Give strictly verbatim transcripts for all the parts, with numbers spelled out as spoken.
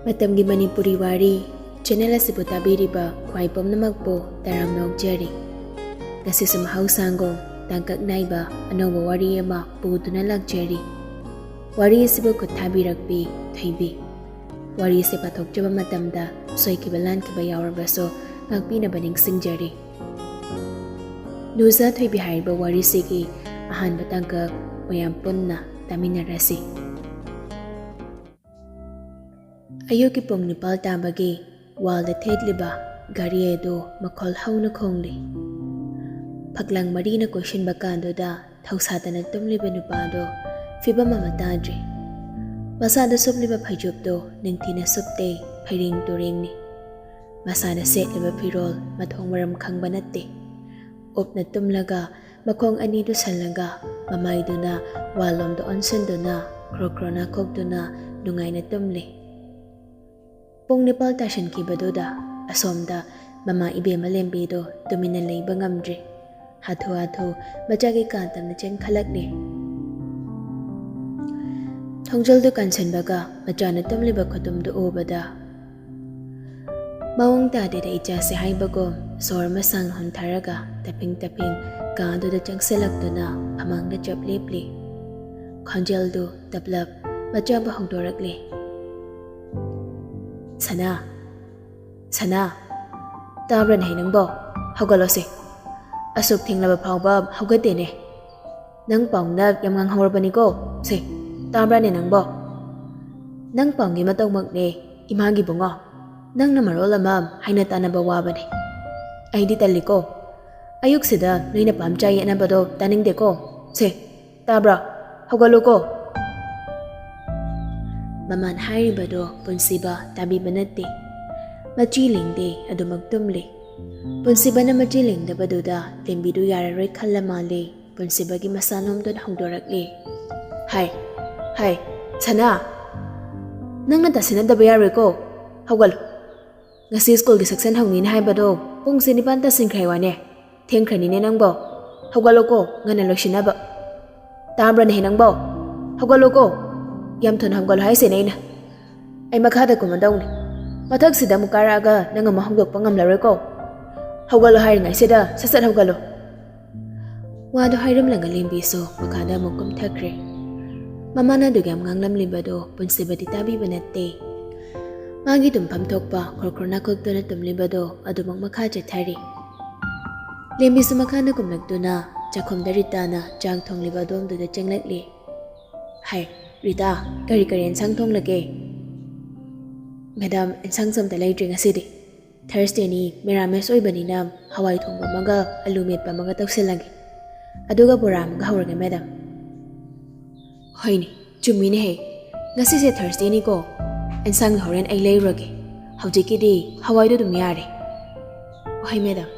ꯃꯇꯝꯒꯤ ꯃꯅꯤꯄꯨꯔꯤ ꯋꯥꯔꯤ ꯆꯦꯅꯦꯜ ꯑꯁꯤꯕꯨ ꯇꯥꯕꯤꯔꯤꯕ ꯈ꯭ꯋꯥꯏ ꯄꯨꯝꯅꯃꯛꯄꯨ ꯇꯔꯥꯝꯅ ꯑꯣꯛꯆꯔꯤ꯫ ꯉꯁꯤꯁꯨ ꯃꯍꯧꯁꯥꯒꯨꯝ ꯇꯥꯡꯀꯛ ꯅꯥꯏꯕ ꯑꯅꯧꯕ ꯋꯥꯔꯤ ꯑꯃ ꯄꯨꯗꯨꯅ ꯂꯥꯛꯆꯔꯤ꯫ ꯋꯥꯔꯤ ꯑꯁꯤꯕꯨ ꯈꯨꯠ ꯊꯥꯕꯤꯔꯛꯄꯤ ꯊꯣꯏꯕꯤ꯫ ꯋꯥꯔꯤ ꯑꯁꯤ ꯄꯥꯊꯣꯛꯆꯕ ꯃꯇꯝꯗ ꯁꯣꯏꯈꯤꯕ ꯂꯥꯟꯈꯤꯕ ꯌꯥꯎꯔꯕꯁꯨ ꯉꯥꯛꯄꯤꯅꯕ ꯅꯤꯡꯁꯤꯡꯖꯔꯤ꯫ ꯅꯨꯖꯥ ꯊꯣꯏꯕꯤ ꯍꯥꯏꯔꯤꯕ ꯋꯥꯔꯤꯁꯤꯒꯤ ꯑꯍꯥꯟꯕ ꯇꯥꯡꯀꯛ ꯃꯌꯥꯝ ꯄꯨꯟꯅ ꯇꯥꯃꯤꯟꯅꯔꯁꯤ꯫ ꯑꯌꯨꯛꯀꯤ ꯄꯨꯡ ꯅꯤꯄꯥꯜ ꯇꯥꯕꯒꯤ ꯋꯥꯜꯗ ꯊꯦꯠꯂꯤꯕ ꯘꯔꯤ ꯑꯗꯨ ꯃꯈꯣꯜ ꯍꯧꯅ ꯈꯣꯡꯂꯤ꯫ ꯐꯛꯂꯥꯡ ꯃꯔꯤꯅ ꯀꯣꯏꯁꯤꯟꯕ ꯀꯥꯗꯨꯗ ꯊꯧꯁꯥꯗꯅ ꯇꯨꯝꯂꯤꯕ ꯅꯨꯄꯥꯗꯨ ꯐꯤꯕꯝ ꯑꯃ ꯇꯥꯗ꯭ꯔꯤ꯫ ꯃꯁꯥꯗ ꯁꯨꯞꯂꯤꯕ ꯐꯩꯖꯨꯞꯇꯨ ꯅꯤꯡꯊꯤꯅ ꯁꯨꯞꯇꯦ, ꯐꯩꯔꯦꯡ ꯇꯨꯔꯦꯡꯅꯤ꯫ ꯃꯁꯥꯅ ꯁꯦꯠꯂꯤꯕ ꯐꯤꯔꯣꯜ ꯃꯊꯣꯡ ꯃꯔꯝ ꯈꯪꯕ ꯅꯠꯇꯦ꯫ ꯎꯞꯅ ꯇꯨꯝꯂꯒ ꯃꯈꯣꯡ ꯑꯅꯤꯗꯨ ꯁꯜꯂꯒ ꯃꯃꯥꯏꯗꯨꯅ ꯋꯥꯜꯂꯣꯝꯗ ꯑꯣꯟꯁꯤꯟꯗꯨꯅ ꯈ꯭ꯔꯣ ꯈ꯭ꯔꯣ ꯅꯥꯈꯣꯛꯇꯨꯅ ꯅꯨꯡꯉꯥꯏꯅ ꯇꯨꯝꯂꯤ꯫ ꯄꯨꯡ ꯅꯤꯄꯥꯜ ꯇꯥꯁꯤꯟꯈꯤꯕꯗꯨꯗ ꯑꯁꯣꯝꯗ ꯃꯃꯥ ꯏꯕꯦꯝꯃ ꯂꯦꯝꯕꯤꯗꯨ ꯇꯨꯃꯤꯟꯅ ꯂꯩꯕ ꯉꯝꯗ꯭ꯔꯤ꯫ ꯍꯥꯊꯨ ꯍꯥꯊꯨ ꯃꯆꯥꯒꯤ ꯀꯥ ꯇꯝꯅ ꯆꯦꯟꯈꯠꯂꯛꯂꯤ꯫ ꯊꯣꯡꯖꯜꯗꯨ ꯀꯟꯁꯤꯟꯕꯒ ꯃꯆꯥꯅ ꯇꯨꯝꯂꯤꯕ ꯈꯨꯇꯨꯝꯗꯨ ꯎꯕꯗ, "ꯃꯑꯣꯡ ꯇꯥꯗꯦꯗ ꯏꯆꯥꯁꯦ" ꯍꯥꯏꯕꯒꯨꯝ ꯁꯣꯔ ꯑꯃ ꯁꯥꯡ ꯍꯣꯟꯊꯔꯒ ꯇꯞꯐꯤꯡ ꯇꯞꯐꯤꯡ ꯀꯥꯗꯨꯗ ꯆꯪꯁꯤꯜꯂꯛꯇꯨꯅ ꯐꯃꯥꯡꯗ ꯆꯞ ꯂꯦꯞꯂꯤ꯫ ꯈꯣꯟꯖꯦꯜꯗꯨ ꯇꯞꯂꯞ ꯃꯆꯥꯕꯨ ꯍꯧꯗꯣꯔꯛꯂꯤ꯫ "ꯁꯅꯥ, ꯁꯅꯥ, ꯇꯥꯕ꯭ꯔꯅꯦ ꯅꯪꯕꯣ? ꯍꯧꯒꯠꯂꯣꯁꯦ꯫ ꯑꯁꯨꯛ ꯊꯦꯡꯂꯕ ꯐꯥꯎꯕ ꯍꯧꯒꯠꯇꯦꯅꯦ꯫ ꯅꯪ ꯄꯥꯎꯅ ꯌꯥꯝ ꯉꯥꯡꯍꯧꯔꯕꯅꯤꯀꯣ꯫ ꯁꯦ, ꯇꯥꯕ꯭ꯔꯥꯅꯦ ꯅꯪꯕꯣ? ꯅꯪ ꯄꯥꯎꯒꯤ ꯃꯇꯧꯃꯛꯅꯦ, ꯏꯃꯥꯒꯤ ꯕꯨꯡꯉꯣ꯫ ꯅꯪꯅ ꯃꯔꯣꯜ ꯑꯃ ꯍꯥꯏꯅ ꯇꯥꯅꯕ ꯋꯥꯕꯅꯦ꯫ ꯑꯩꯗꯤ ꯇꯜꯂꯤꯀꯣ꯫ ꯑꯌꯨꯛꯁꯤꯗ ꯅꯣꯏꯅ ꯄꯥꯝꯆꯥ ꯌꯦꯠꯅꯕꯗꯣ ꯇꯥꯅꯤꯡꯗꯦꯀꯣ꯫ ꯁꯦ, ꯇꯥꯕ꯭ꯔꯥ? ꯍꯧꯒꯠꯂꯨꯀꯣ꯫" ꯃꯃꯥꯟ ꯍꯥꯏꯔꯤꯕꯗꯣ ꯄꯨꯟꯁꯤꯕ ꯇꯥꯕꯤꯕ ꯅꯠꯇꯦ꯫ ꯃꯆꯤ ꯂꯦꯡꯗꯦ, ꯑꯗꯨꯃꯛ ꯇꯨꯝꯂꯤ꯫ ꯄꯨꯟꯁꯤꯕꯅ ꯃꯆꯤ ꯂꯦꯡꯗꯕꯗꯨꯗ ꯂꯦꯝꯕꯤꯗꯨ ꯌꯥꯔꯔꯣꯏ ꯈꯜꯂ ꯃꯥꯜꯂꯦ꯫ ꯄꯨꯟꯁꯤꯕꯒꯤ ꯃꯁꯥ ꯅꯣꯝꯗꯨꯅ ꯍꯧꯗꯣꯔꯛꯂꯤ꯫ "ꯍꯥꯏ, ꯍꯥꯏ, ꯁꯅꯥ, ꯅꯪꯅ ꯇꯥꯁꯤꯟꯅꯗꯕ ꯌꯥꯔꯣꯏꯀꯣ꯫ ꯍꯧꯒꯠꯂꯨ꯫ ꯉꯁꯤ ꯁ꯭ꯀꯨꯜꯒꯤ ꯁꯦꯛꯁꯟ ꯍꯧꯅꯤꯅ ꯍꯥꯏꯕꯗꯣ ꯄꯨꯡꯁꯦ ꯅꯤꯄꯥꯟ ꯇꯥꯁꯤꯟꯈ꯭ꯔꯦ ꯋꯥꯅꯦ꯫ ꯊꯦꯡꯈ꯭ꯔꯅꯤꯅꯦ ꯅꯪꯕꯣ꯫ ꯍꯧꯒꯠꯂꯣꯀꯣ, ꯉꯟꯅ ꯂꯣꯏꯁꯤꯟꯅꯕ꯫ ꯇꯥꯕ꯭ꯔꯅꯦꯍꯦ ꯅꯪꯕꯣ? ꯍꯧꯒꯠꯂꯣꯀꯣ꯫ ꯌꯥꯝ ꯊꯨꯅ ꯍꯧꯒꯠꯂꯣ ꯍꯥꯏꯁꯤꯅꯦ ꯑꯩꯅ꯫ ꯑꯩ ꯃꯈꯥꯗ ꯀꯨꯝꯃꯗꯧꯅꯤ꯫ ꯃꯊꯛꯁꯤꯗ ꯑꯃꯨꯛ ꯀꯥꯔꯛꯑꯒ ꯅꯪ ꯑꯃꯨꯛ ꯍꯧꯗꯣꯛꯄ ꯉꯝꯂꯔꯣꯏꯀꯣ꯫ ꯍꯧꯒꯠꯂꯣ ꯍꯥꯏꯔꯤꯉꯩꯁꯤꯗ ꯁꯠ ꯁꯠ ꯍꯧꯒꯠꯂꯣ꯫ ꯋꯥꯗꯨ ꯍꯥꯏꯔꯝꯂꯒ ꯂꯦꯝꯕꯤꯁꯨ ꯃꯈꯥꯗ ꯑꯃꯨꯛ ꯀꯨꯝꯊꯈ꯭ꯔꯦ꯫ ꯃꯃꯥꯅ ꯑꯗꯨꯛ ꯌꯥꯝ ꯉꯥꯡꯂꯝꯂꯤꯕꯗꯨ ꯄꯨꯟꯁꯤꯕꯗꯤ ꯇꯥꯕꯤꯕ ꯅꯠꯇꯦ꯫ ꯃꯥꯒꯤ ꯇꯨꯝꯐꯝ ꯊꯣꯛꯄ ꯈꯣꯔꯈꯣꯔ ꯅꯥꯈꯣꯛꯇꯨꯅ ꯇꯨꯝꯂꯤꯕꯗꯨ ꯑꯗꯨꯃꯛ ꯃꯈꯥ ꯆꯠꯊꯔꯤ꯫ ꯂꯦꯝꯕꯤꯁꯨ ꯃꯈꯥꯗ ꯀꯨꯝꯂꯛꯇꯨꯅ ꯆꯥꯛꯈꯨꯝꯗ ꯔꯤꯇꯥꯅ ꯆꯥꯛ ꯊꯣꯡꯂꯤꯕ ꯑꯗꯣꯝꯗꯨꯗ ꯆꯪꯂꯛꯂꯤ꯫ "ꯍꯥꯏ, ꯔꯤꯇꯥ, ꯀꯔꯤ ꯀꯔꯤ ꯑꯦꯟꯁꯥꯡ ꯊꯣꯡꯂꯒꯦ?" "ꯃꯦꯗꯥꯝ, ꯑꯦꯟꯁꯥꯡꯁꯨ ꯑꯝꯇ ꯂꯩꯇ꯭ꯔꯤ ꯉꯁꯤꯗꯤ꯫ ꯊꯔꯁꯗꯦꯅꯤ, ꯃꯦꯔꯥꯃꯦꯁ ꯑꯣꯏꯕꯅꯤꯅ ꯍꯋꯥꯏ ꯊꯣꯡꯕ ꯑꯃꯒ ꯑꯂꯨ ꯃꯦꯠꯄ ꯑꯃꯒ ꯇꯧꯁꯤꯜꯂꯒꯦ꯫ ꯑꯗꯨꯒ ꯕꯣꯔꯥ ꯑꯃꯒ ꯍꯧꯔꯒꯦ, ꯃꯦꯗꯥꯝ꯫" "ꯍꯣꯏꯅꯦ, ꯆꯨꯝꯃꯤꯅꯦꯍꯦ꯫ ꯉꯁꯤꯁꯦ ꯊꯔꯁꯗꯦꯅꯤꯀꯣ꯫ ꯑꯦꯟꯁꯥꯡꯗꯣ ꯍꯣꯔꯦꯟ ꯑꯩ ꯂꯩꯔꯨꯔꯒꯦ꯫ ꯍꯧꯖꯤꯛꯀꯤꯗꯤ ꯍꯋꯥꯏꯗꯣ ꯑꯗꯨꯝ ꯌꯥꯔꯦ꯫" "ꯍꯣꯏ, ꯃꯦꯗꯥꯝ꯫"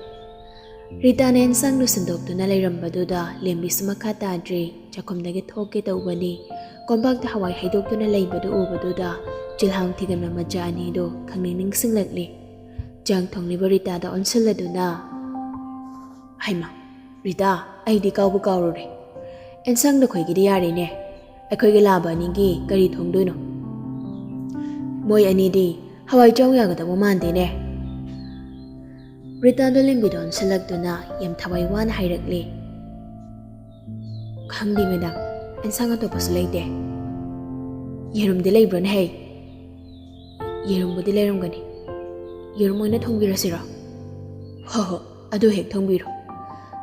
ꯔꯤꯇꯥꯅ ꯑꯦꯟꯁꯥꯡꯗꯨ ꯁꯤꯟꯗꯣꯛꯇꯨꯅ ꯂꯩꯔꯝꯕꯗꯨꯗ ꯂꯦꯝꯕꯤꯁꯨ ꯃꯈꯥ ꯇꯥꯗ꯭ꯔꯦ꯫ ꯆꯥꯛꯈꯨꯝꯗꯒꯤ ꯊꯣꯛꯀꯦ ꯇꯧꯕꯅꯤ꯫ ꯀꯣꯝꯄꯥꯛꯇ ꯍꯋꯥꯏ ꯍꯩꯗꯣꯛꯇꯨꯅ ꯂꯩꯕꯗꯨ ꯎꯕꯗꯨꯗ ꯆꯤꯜꯍꯥꯎ ꯊꯤꯒꯟꯕ ꯃꯆꯥ ꯑꯅꯤꯗꯨ ꯈꯪꯅꯤꯡ ꯅꯤꯡꯁꯤꯡꯂꯛꯂꯤ꯫ ꯆꯥꯛ ꯊꯣꯡꯂꯤꯕ ꯔꯤꯇꯥꯗ ꯑꯣꯟꯁꯤꯜꯂꯗꯨꯅ, "ꯍꯩꯃꯥ, ꯔꯤꯇꯥ, ꯑꯩꯗꯤ ꯀꯥꯎꯕꯨ ꯀꯥꯎꯔꯨꯔꯦ꯫ ꯑꯦꯟꯁꯥꯡꯗꯣ ꯑꯩꯈꯣꯏꯒꯤꯗꯤ ꯌꯥꯔꯦꯅꯦ꯫ ꯑꯩꯈꯣꯏꯒꯤ ꯂꯥꯕ ꯑꯅꯤꯒꯤ ꯀꯔꯤ ꯊꯣꯡꯗꯣꯏꯅꯣ? ꯃꯣꯏ ꯑꯅꯤꯗꯤ ꯍꯋꯥꯏ ꯆꯥꯎ ꯌꯥꯒꯗꯕ ꯃꯥꯟꯗꯦꯅꯦ꯫" ꯔꯤꯇꯥꯗꯣ ꯂꯦꯝꯕꯤꯗ ꯑꯣꯟꯁꯤꯜꯂꯛꯇꯨꯅ ꯌꯥꯝ ꯊꯋꯥꯏ ꯋꯥꯅ ꯍꯥꯏꯔꯛꯂꯤ꯫ "ꯈꯪꯗꯦ, ꯃꯦꯗꯥꯝ, ꯑꯦꯟꯁꯥꯡ ꯑꯇꯣꯞꯄꯁꯨ ꯂꯩꯇꯦ꯫ ꯌꯦꯔꯨꯝꯗꯤ ꯂꯩꯕ꯭ꯔꯣꯅꯦ ꯍꯩ? ꯌꯦꯔꯨꯝꯕꯨꯗꯤ ꯂꯩꯔꯝꯒꯅꯤ꯫ ꯌꯦꯔꯨꯝ ꯑꯣꯏꯅ ꯊꯣꯡꯕꯤꯔꯁꯤꯔꯣ?" "ꯍꯣ ꯍꯣ, ꯑꯗꯨ ꯍꯦꯛ ꯊꯣꯡꯕꯤꯔꯣ꯫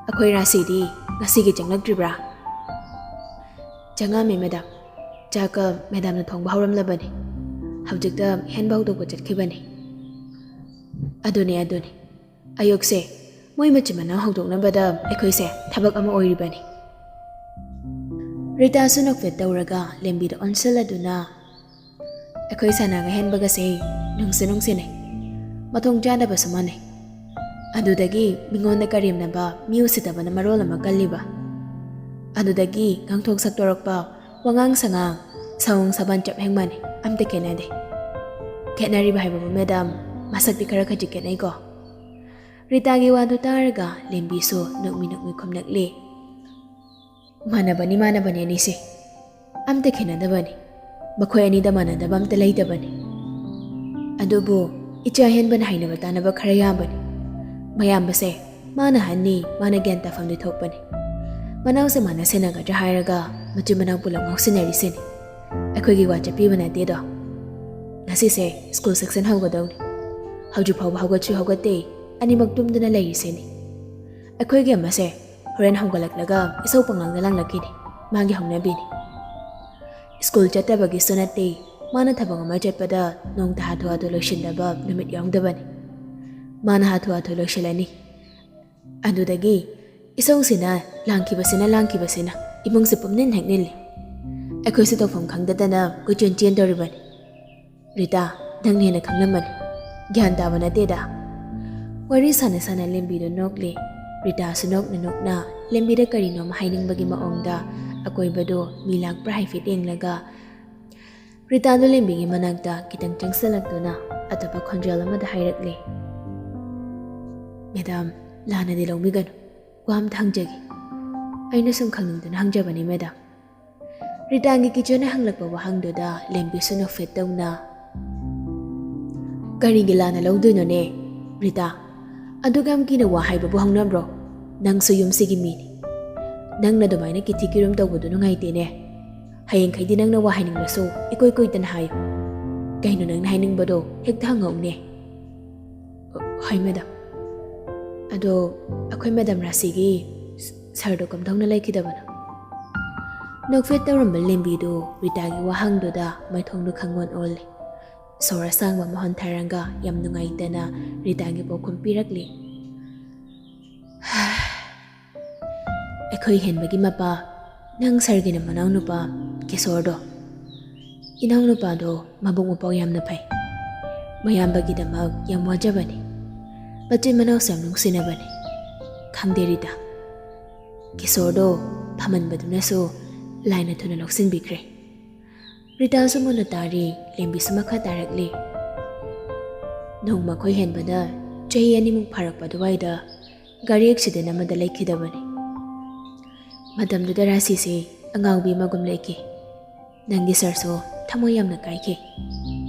ꯑꯩꯈꯣꯏ ꯔꯥꯁꯤꯗꯤ ꯉꯁꯤꯒꯤ ꯆꯪꯂꯛꯇ꯭ꯔꯤꯕ꯭ꯔꯥ?" "ꯆꯪꯉꯛꯑꯝꯃꯦ, ꯃꯦꯗꯥꯝ꯫ ꯆꯥꯛꯀ ꯃꯦꯗꯥꯝꯅ ꯊꯣꯡꯕ ꯍꯧꯔꯝꯂꯕꯅꯤ꯫ ꯍꯧꯖꯤꯛꯇ ꯍꯦꯟꯕ ꯍꯧꯗꯣꯛꯄ ꯆꯠꯈꯤꯕꯅꯤ꯫" "ꯑꯗꯨꯅꯤ, ꯑꯗꯨꯅꯤ꯫ ꯑꯌꯨꯛꯁꯦ ꯃꯣꯏ ꯃꯆꯤꯟ ꯃꯅꯥꯎ ꯍꯧꯗꯣꯛꯅꯕꯗ ꯑꯩꯈꯣꯏꯁꯦ ꯊꯕꯛ ꯑꯃ ꯑꯣꯏꯔꯤꯕꯅꯤ꯫" ꯔꯤꯇꯥꯁꯨ ꯅꯣꯛꯐꯦꯠ ꯇꯧꯔꯒ ꯂꯦꯝꯕꯤꯗ ꯑꯣꯟꯁꯤꯜꯂꯗꯨꯅ, "ꯑꯩꯈꯣꯏ ꯁꯅꯥꯒ ꯍꯦꯟꯕꯒꯁꯦ ꯅꯨꯡꯁꯨ ꯅꯨꯡꯁꯤꯅꯩ, ꯃꯊꯣꯡ ꯆꯥꯗꯕꯁꯨ ꯃꯥꯟꯅꯩ꯫ ꯑꯗꯨꯗꯒꯤ ꯃꯤꯉꯣꯟꯗ ꯀꯔꯦꯝꯅꯕ, ꯃꯤ ꯎꯁꯤꯠꯇꯕꯅ ꯃꯔꯣꯜ ꯑꯃ ꯀꯜꯂꯤꯕ꯫ ꯑꯗꯨꯗꯒꯤ ꯉꯥꯡꯊꯣꯛ ꯁꯛꯇꯣꯔꯛꯄ, ꯋꯥꯉꯥꯡ ꯁꯉꯥꯡ, ꯁꯑꯣꯡ ꯁꯥꯕꯟ ꯆꯞ ꯍꯦꯛ ꯃꯥꯟꯅꯩ, ꯑꯝꯇ ꯈꯦꯠꯅꯗꯦ꯫" "ꯈꯦꯠꯅꯔꯤꯕ ꯍꯥꯏꯕꯕꯨ, ꯃꯦꯗꯥꯝ, ꯃꯁꯛꯇꯤ ꯈꯔ ꯈꯖꯤꯛ ꯈꯦꯠꯅꯩꯀꯣ꯫" ꯔꯤꯇꯥꯒꯤ ꯋꯥꯗꯨ ꯇꯥꯔꯒ ꯂꯦꯝꯕꯤꯁꯨ ꯅꯣꯛꯃꯤ ꯅꯣꯛꯃꯤ ꯈꯨꯝꯂꯛꯂꯤ꯫ "ꯃꯥꯟꯅꯕꯅꯤ, ꯃꯥꯟꯅꯕꯅꯤ ꯑꯅꯤꯁꯦ꯫ ꯑꯝꯇ ꯈꯦꯠꯅꯗꯕꯅꯤ꯫ ꯃꯈꯣꯏ ꯑꯅꯤꯗ ꯃꯥꯟꯅꯗꯕ ꯑꯝꯇ ꯂꯩꯇꯕꯅꯤ꯫ ꯑꯗꯨꯕꯨ ꯏꯆꯥ ꯑꯍꯦꯟꯕꯅ ꯍꯩꯅꯕ ꯇꯥꯟꯅꯕ ꯈꯔ ꯌꯥꯝꯕꯅꯤ꯫ ꯃꯌꯥꯝꯕꯁꯦ ꯃꯥꯅ ꯑꯍꯟꯅꯤ, ꯃꯥꯅ ꯒ꯭ꯌꯥꯟ ꯇꯥꯐꯝꯗꯤ ꯊꯣꯛꯄꯅꯤ꯫ ꯃꯅꯥꯎꯁꯦ ꯃꯥꯅ ꯁꯦꯟꯅꯒꯗ꯭ꯔꯥ ꯍꯥꯏꯔꯒ ꯃꯆꯤꯟ ꯃꯅꯥꯎ ꯄꯨꯂꯞ ꯉꯥꯎꯁꯤꯟꯅꯔꯤꯁꯤꯅꯤ꯫ ꯑꯩꯈꯣꯏꯒꯤ ꯋꯥ ꯆꯠꯄꯤꯕ ꯅꯠꯇꯦꯗꯣ꯫ ꯉꯁꯤꯁꯦ ꯁ꯭ꯀꯨꯜ ꯁꯦꯛꯁꯟ ꯍꯧꯒꯗꯧꯅꯤ꯫ ꯍꯧꯖꯤꯛ ꯐꯥꯎꯕ ꯍꯧꯒꯠꯁꯨ ꯍꯧꯒꯠꯇꯦ, ꯑꯅꯤꯃꯛ ꯇꯨꯝꯗꯨꯅ ꯂꯩꯔꯤꯁꯤꯅꯤ꯫ ꯑꯩꯈꯣꯏꯒꯤ ꯑꯃꯁꯦ ꯍꯣꯔꯦꯟ ꯍꯧꯒꯠꯂꯛꯂꯒ ꯏꯁꯧ ꯄꯪꯂꯥꯡꯗ ꯂꯥꯡꯂꯛꯈꯤꯅꯤ, ꯃꯥꯒꯤ ꯍꯧꯅꯕꯤꯅꯤ꯫ ꯁ꯭ꯀꯨꯜ ꯆꯠꯇꯕꯒꯤꯁꯨ ꯅꯠꯇꯦ, ꯃꯥꯅ ꯊꯕꯛ ꯑꯃ ꯆꯠꯄꯗ ꯅꯣꯡꯇ ꯍꯥꯊꯨ ꯍꯥꯊꯨ ꯂꯣꯏꯁꯤꯟꯗꯕ ꯅꯨꯃꯤꯠ ꯌꯥꯎꯗꯕꯅꯤ꯫ ꯃꯥꯅ ꯍꯥꯊꯨ ꯍꯥꯊꯨ ꯂꯣꯏꯁꯤꯜꯂꯅꯤ꯫ ꯑꯗꯨꯗꯒꯤ ꯏꯁꯧꯁꯤꯅ ꯂꯥꯡꯈꯤꯕꯁꯤꯅ ꯂꯥꯡꯈꯤꯕꯁꯤꯅ ꯏꯃꯨꯡꯁꯦ ꯄꯨꯝꯅꯤꯟ ꯍꯦꯛ ꯅꯤꯜꯂꯤ꯫ ꯑꯩꯈꯣꯏꯁꯨ ꯇꯧꯐꯝ ꯈꯪꯗꯗꯅ ꯀꯣꯏꯆꯦꯟ ꯆꯦꯟꯗꯧꯔꯤꯕꯅꯤ꯫ ꯔꯤꯇꯥ, ꯅꯪꯅ ꯍꯦꯟꯅ ꯈꯪꯂꯝꯃꯅꯤ꯫ ꯒ꯭ꯌꯥꯟ ꯇꯥꯕ ꯅꯠꯇꯦꯗ꯫ ꯋꯥꯔꯤ ꯁꯥꯟꯅ ꯁꯥꯟꯅ ꯂꯦꯝꯕꯤꯗꯨ ꯅꯣꯛꯂꯤ꯫ ꯔꯤꯇꯥꯁꯨ ꯅꯣꯛꯅ ꯅꯣꯛꯅ ꯂꯦꯝꯕꯤꯗ ꯀꯔꯤꯅꯣꯝ ꯍꯥꯏꯅꯤꯡꯕꯒꯤ ꯃꯑꯣꯡꯗ ꯑꯀꯣꯏꯕꯗꯨ ꯃꯤ ꯂꯥꯛꯄ꯭ꯔꯥ ꯍꯥꯏꯐꯦꯠ ꯌꯦꯡꯂꯒ ꯔꯤꯇꯥꯗꯨ ꯂꯦꯝꯕꯤꯒꯤ ꯃꯅꯥꯛꯇ ꯈꯤꯇꯪ ꯆꯪꯁꯤꯜꯂꯛꯇꯨꯅ ꯑꯇꯣꯞꯄ ꯈꯣꯟꯖꯦꯜ ꯑꯃꯗ ꯍꯥꯏꯔꯛꯂꯤ, "ꯃꯦꯗꯥꯝ, ꯂꯥꯟꯅꯗꯤ ꯂꯧꯕꯤꯒꯅꯨ꯫ ꯋꯥ ꯑꯝꯇ ꯍꯪꯖꯒꯦ꯫ ꯑꯩꯅ ꯁꯨꯝ ꯈꯪꯅꯤꯡꯗꯨꯅ ꯍꯪꯖꯕꯅꯤ, ꯃꯦꯗꯥꯝ꯫" ꯔꯤꯇꯥꯒꯤ ꯀꯤꯆꯦꯅ ꯍꯪꯂꯛꯄ ꯋꯥꯍꯪꯗꯨꯗ ꯂꯦꯝꯕꯤꯁꯨ ꯅꯣꯛꯐꯦꯠ ꯇꯧꯅ, "ꯀꯔꯤꯒꯤ ꯂꯥꯟꯅ ꯂꯧꯗꯣꯏꯅꯣꯅꯦ? ꯔꯤꯇꯥ, ꯑꯗꯨꯛ ꯌꯥꯝ ꯀꯤꯅ ꯋꯥ ꯍꯥꯏꯕꯕꯨ ꯍꯧꯅꯕ꯭ꯔꯣ? ꯅꯪꯁꯨ ꯌꯨꯝꯁꯤꯒꯤ ꯃꯤꯅꯤ꯫ ꯅꯪꯅ ꯑꯗꯨꯃꯥꯏꯅ ꯀꯤꯊꯤ ꯀꯤꯔꯨꯝ ꯇꯧꯕꯗꯨ ꯅꯨꯡꯉꯥꯏꯇꯦꯅꯦ꯫ ꯍꯌꯦꯡꯈꯩꯗꯤ ꯅꯪꯅ ꯋꯥ ꯍꯥꯏꯅꯤꯡꯂꯁꯨ ꯏꯀꯨꯏ ꯀꯨꯏꯗꯅ ꯍꯥꯏꯌꯨ꯫ ꯀꯩꯅꯣ ꯅꯪꯅ ꯍꯥꯏꯅꯤꯡꯕꯗꯣ ꯍꯦꯛꯇ ꯍꯪꯉꯛꯎꯅꯦ꯫" "ꯍꯣꯏ, ꯃꯦꯗꯥꯝ꯫ ꯑꯗꯣ ꯑꯩꯈꯣꯏ ꯃꯦꯗꯥꯝ ꯔꯥꯁꯤꯒꯤ ꯁꯔꯗꯣ ꯀꯝꯗꯧꯅ ꯂꯩꯈꯤꯗꯕꯅꯣ?" ꯅꯣꯛꯐꯦꯠ ꯇꯧꯔꯝꯕ ꯂꯦꯝꯕꯤꯗꯨ ꯔꯤꯇꯥꯒꯤ ꯋꯥꯍꯪꯗꯨꯗ ꯃꯥꯏꯊꯣꯡꯗꯨ ꯈꯪꯑꯣꯟ ꯑꯣꯜꯂꯦ꯫ ꯁꯣꯔ ꯑꯁꯥꯡꯕ ꯑꯃ ꯍꯣꯟꯊꯔꯒ ꯌꯥꯝ ꯅꯨꯡꯉꯥꯏꯇꯅ ꯔꯤꯇꯥꯒꯤ ꯄꯥꯎꯈꯨꯝ ꯄꯤꯔꯛꯂꯤ꯫ "ꯑꯩꯈꯣꯏ ꯍꯦꯟꯕꯒꯤ ꯃꯄꯥ, ꯅꯪ ꯁꯔꯒꯤꯅ ꯃꯅꯥꯎꯅꯨꯄꯥ ꯀꯤꯁꯣꯔꯗꯣ꯫ ꯏꯅꯥꯎꯅꯨꯄꯥꯗꯣ ꯃꯕꯨꯛ ꯃꯄꯥꯎ ꯌꯥꯝꯅ ꯐꯩ꯫ ꯃꯌꯥꯝꯕꯒꯤꯗꯃꯛ ꯌꯥꯝ ꯋꯥꯖꯕꯅꯤ꯫ ꯃꯆꯤꯟ ꯃꯅꯥꯎꯁꯨ ꯌꯥꯝ ꯅꯨꯡꯁꯤꯅꯕꯅꯤ꯫ ꯈꯪꯗꯦ ꯔꯤꯇꯥ, ꯀꯤꯁꯣꯔꯗꯣ ꯐꯃꯟꯕꯗꯨꯅꯁꯨ ꯂꯥꯏꯅ ꯊꯨꯅ ꯂꯧꯁꯤꯟꯕꯤꯈ꯭ꯔꯦ꯫" ꯔꯤꯇꯥꯁꯨ ꯃꯨꯟꯅ ꯇꯥꯔꯤ, ꯂꯦꯝꯕꯤꯁꯨ ꯃꯈꯥ ꯇꯥꯔꯛꯂꯤ꯫ "ꯅꯣꯡꯃ ꯑꯩꯈꯣꯏ ꯍꯦꯟꯕꯗ ꯆꯍꯤ ꯑꯅꯤꯃꯨꯛ ꯐꯥꯔꯛꯄ ꯑꯗꯨꯋꯥꯏꯗ ꯒꯥꯔꯤ ꯑꯦꯛꯁꯤꯗꯦꯟ ꯑꯃꯗ ꯂꯩꯈꯤꯗꯕꯅꯤ꯫ ꯃꯇꯝꯗꯨꯗ ꯔꯥꯁꯤꯁꯦ ꯑꯉꯥꯎꯕꯤ ꯑꯃꯒꯨꯝ ꯂꯩꯈꯤ꯫ ꯅꯪꯒꯤ ꯁꯔꯁꯨ ꯊꯃꯣꯏ ꯌꯥꯝꯅ ꯀꯥꯏꯈꯤ꯫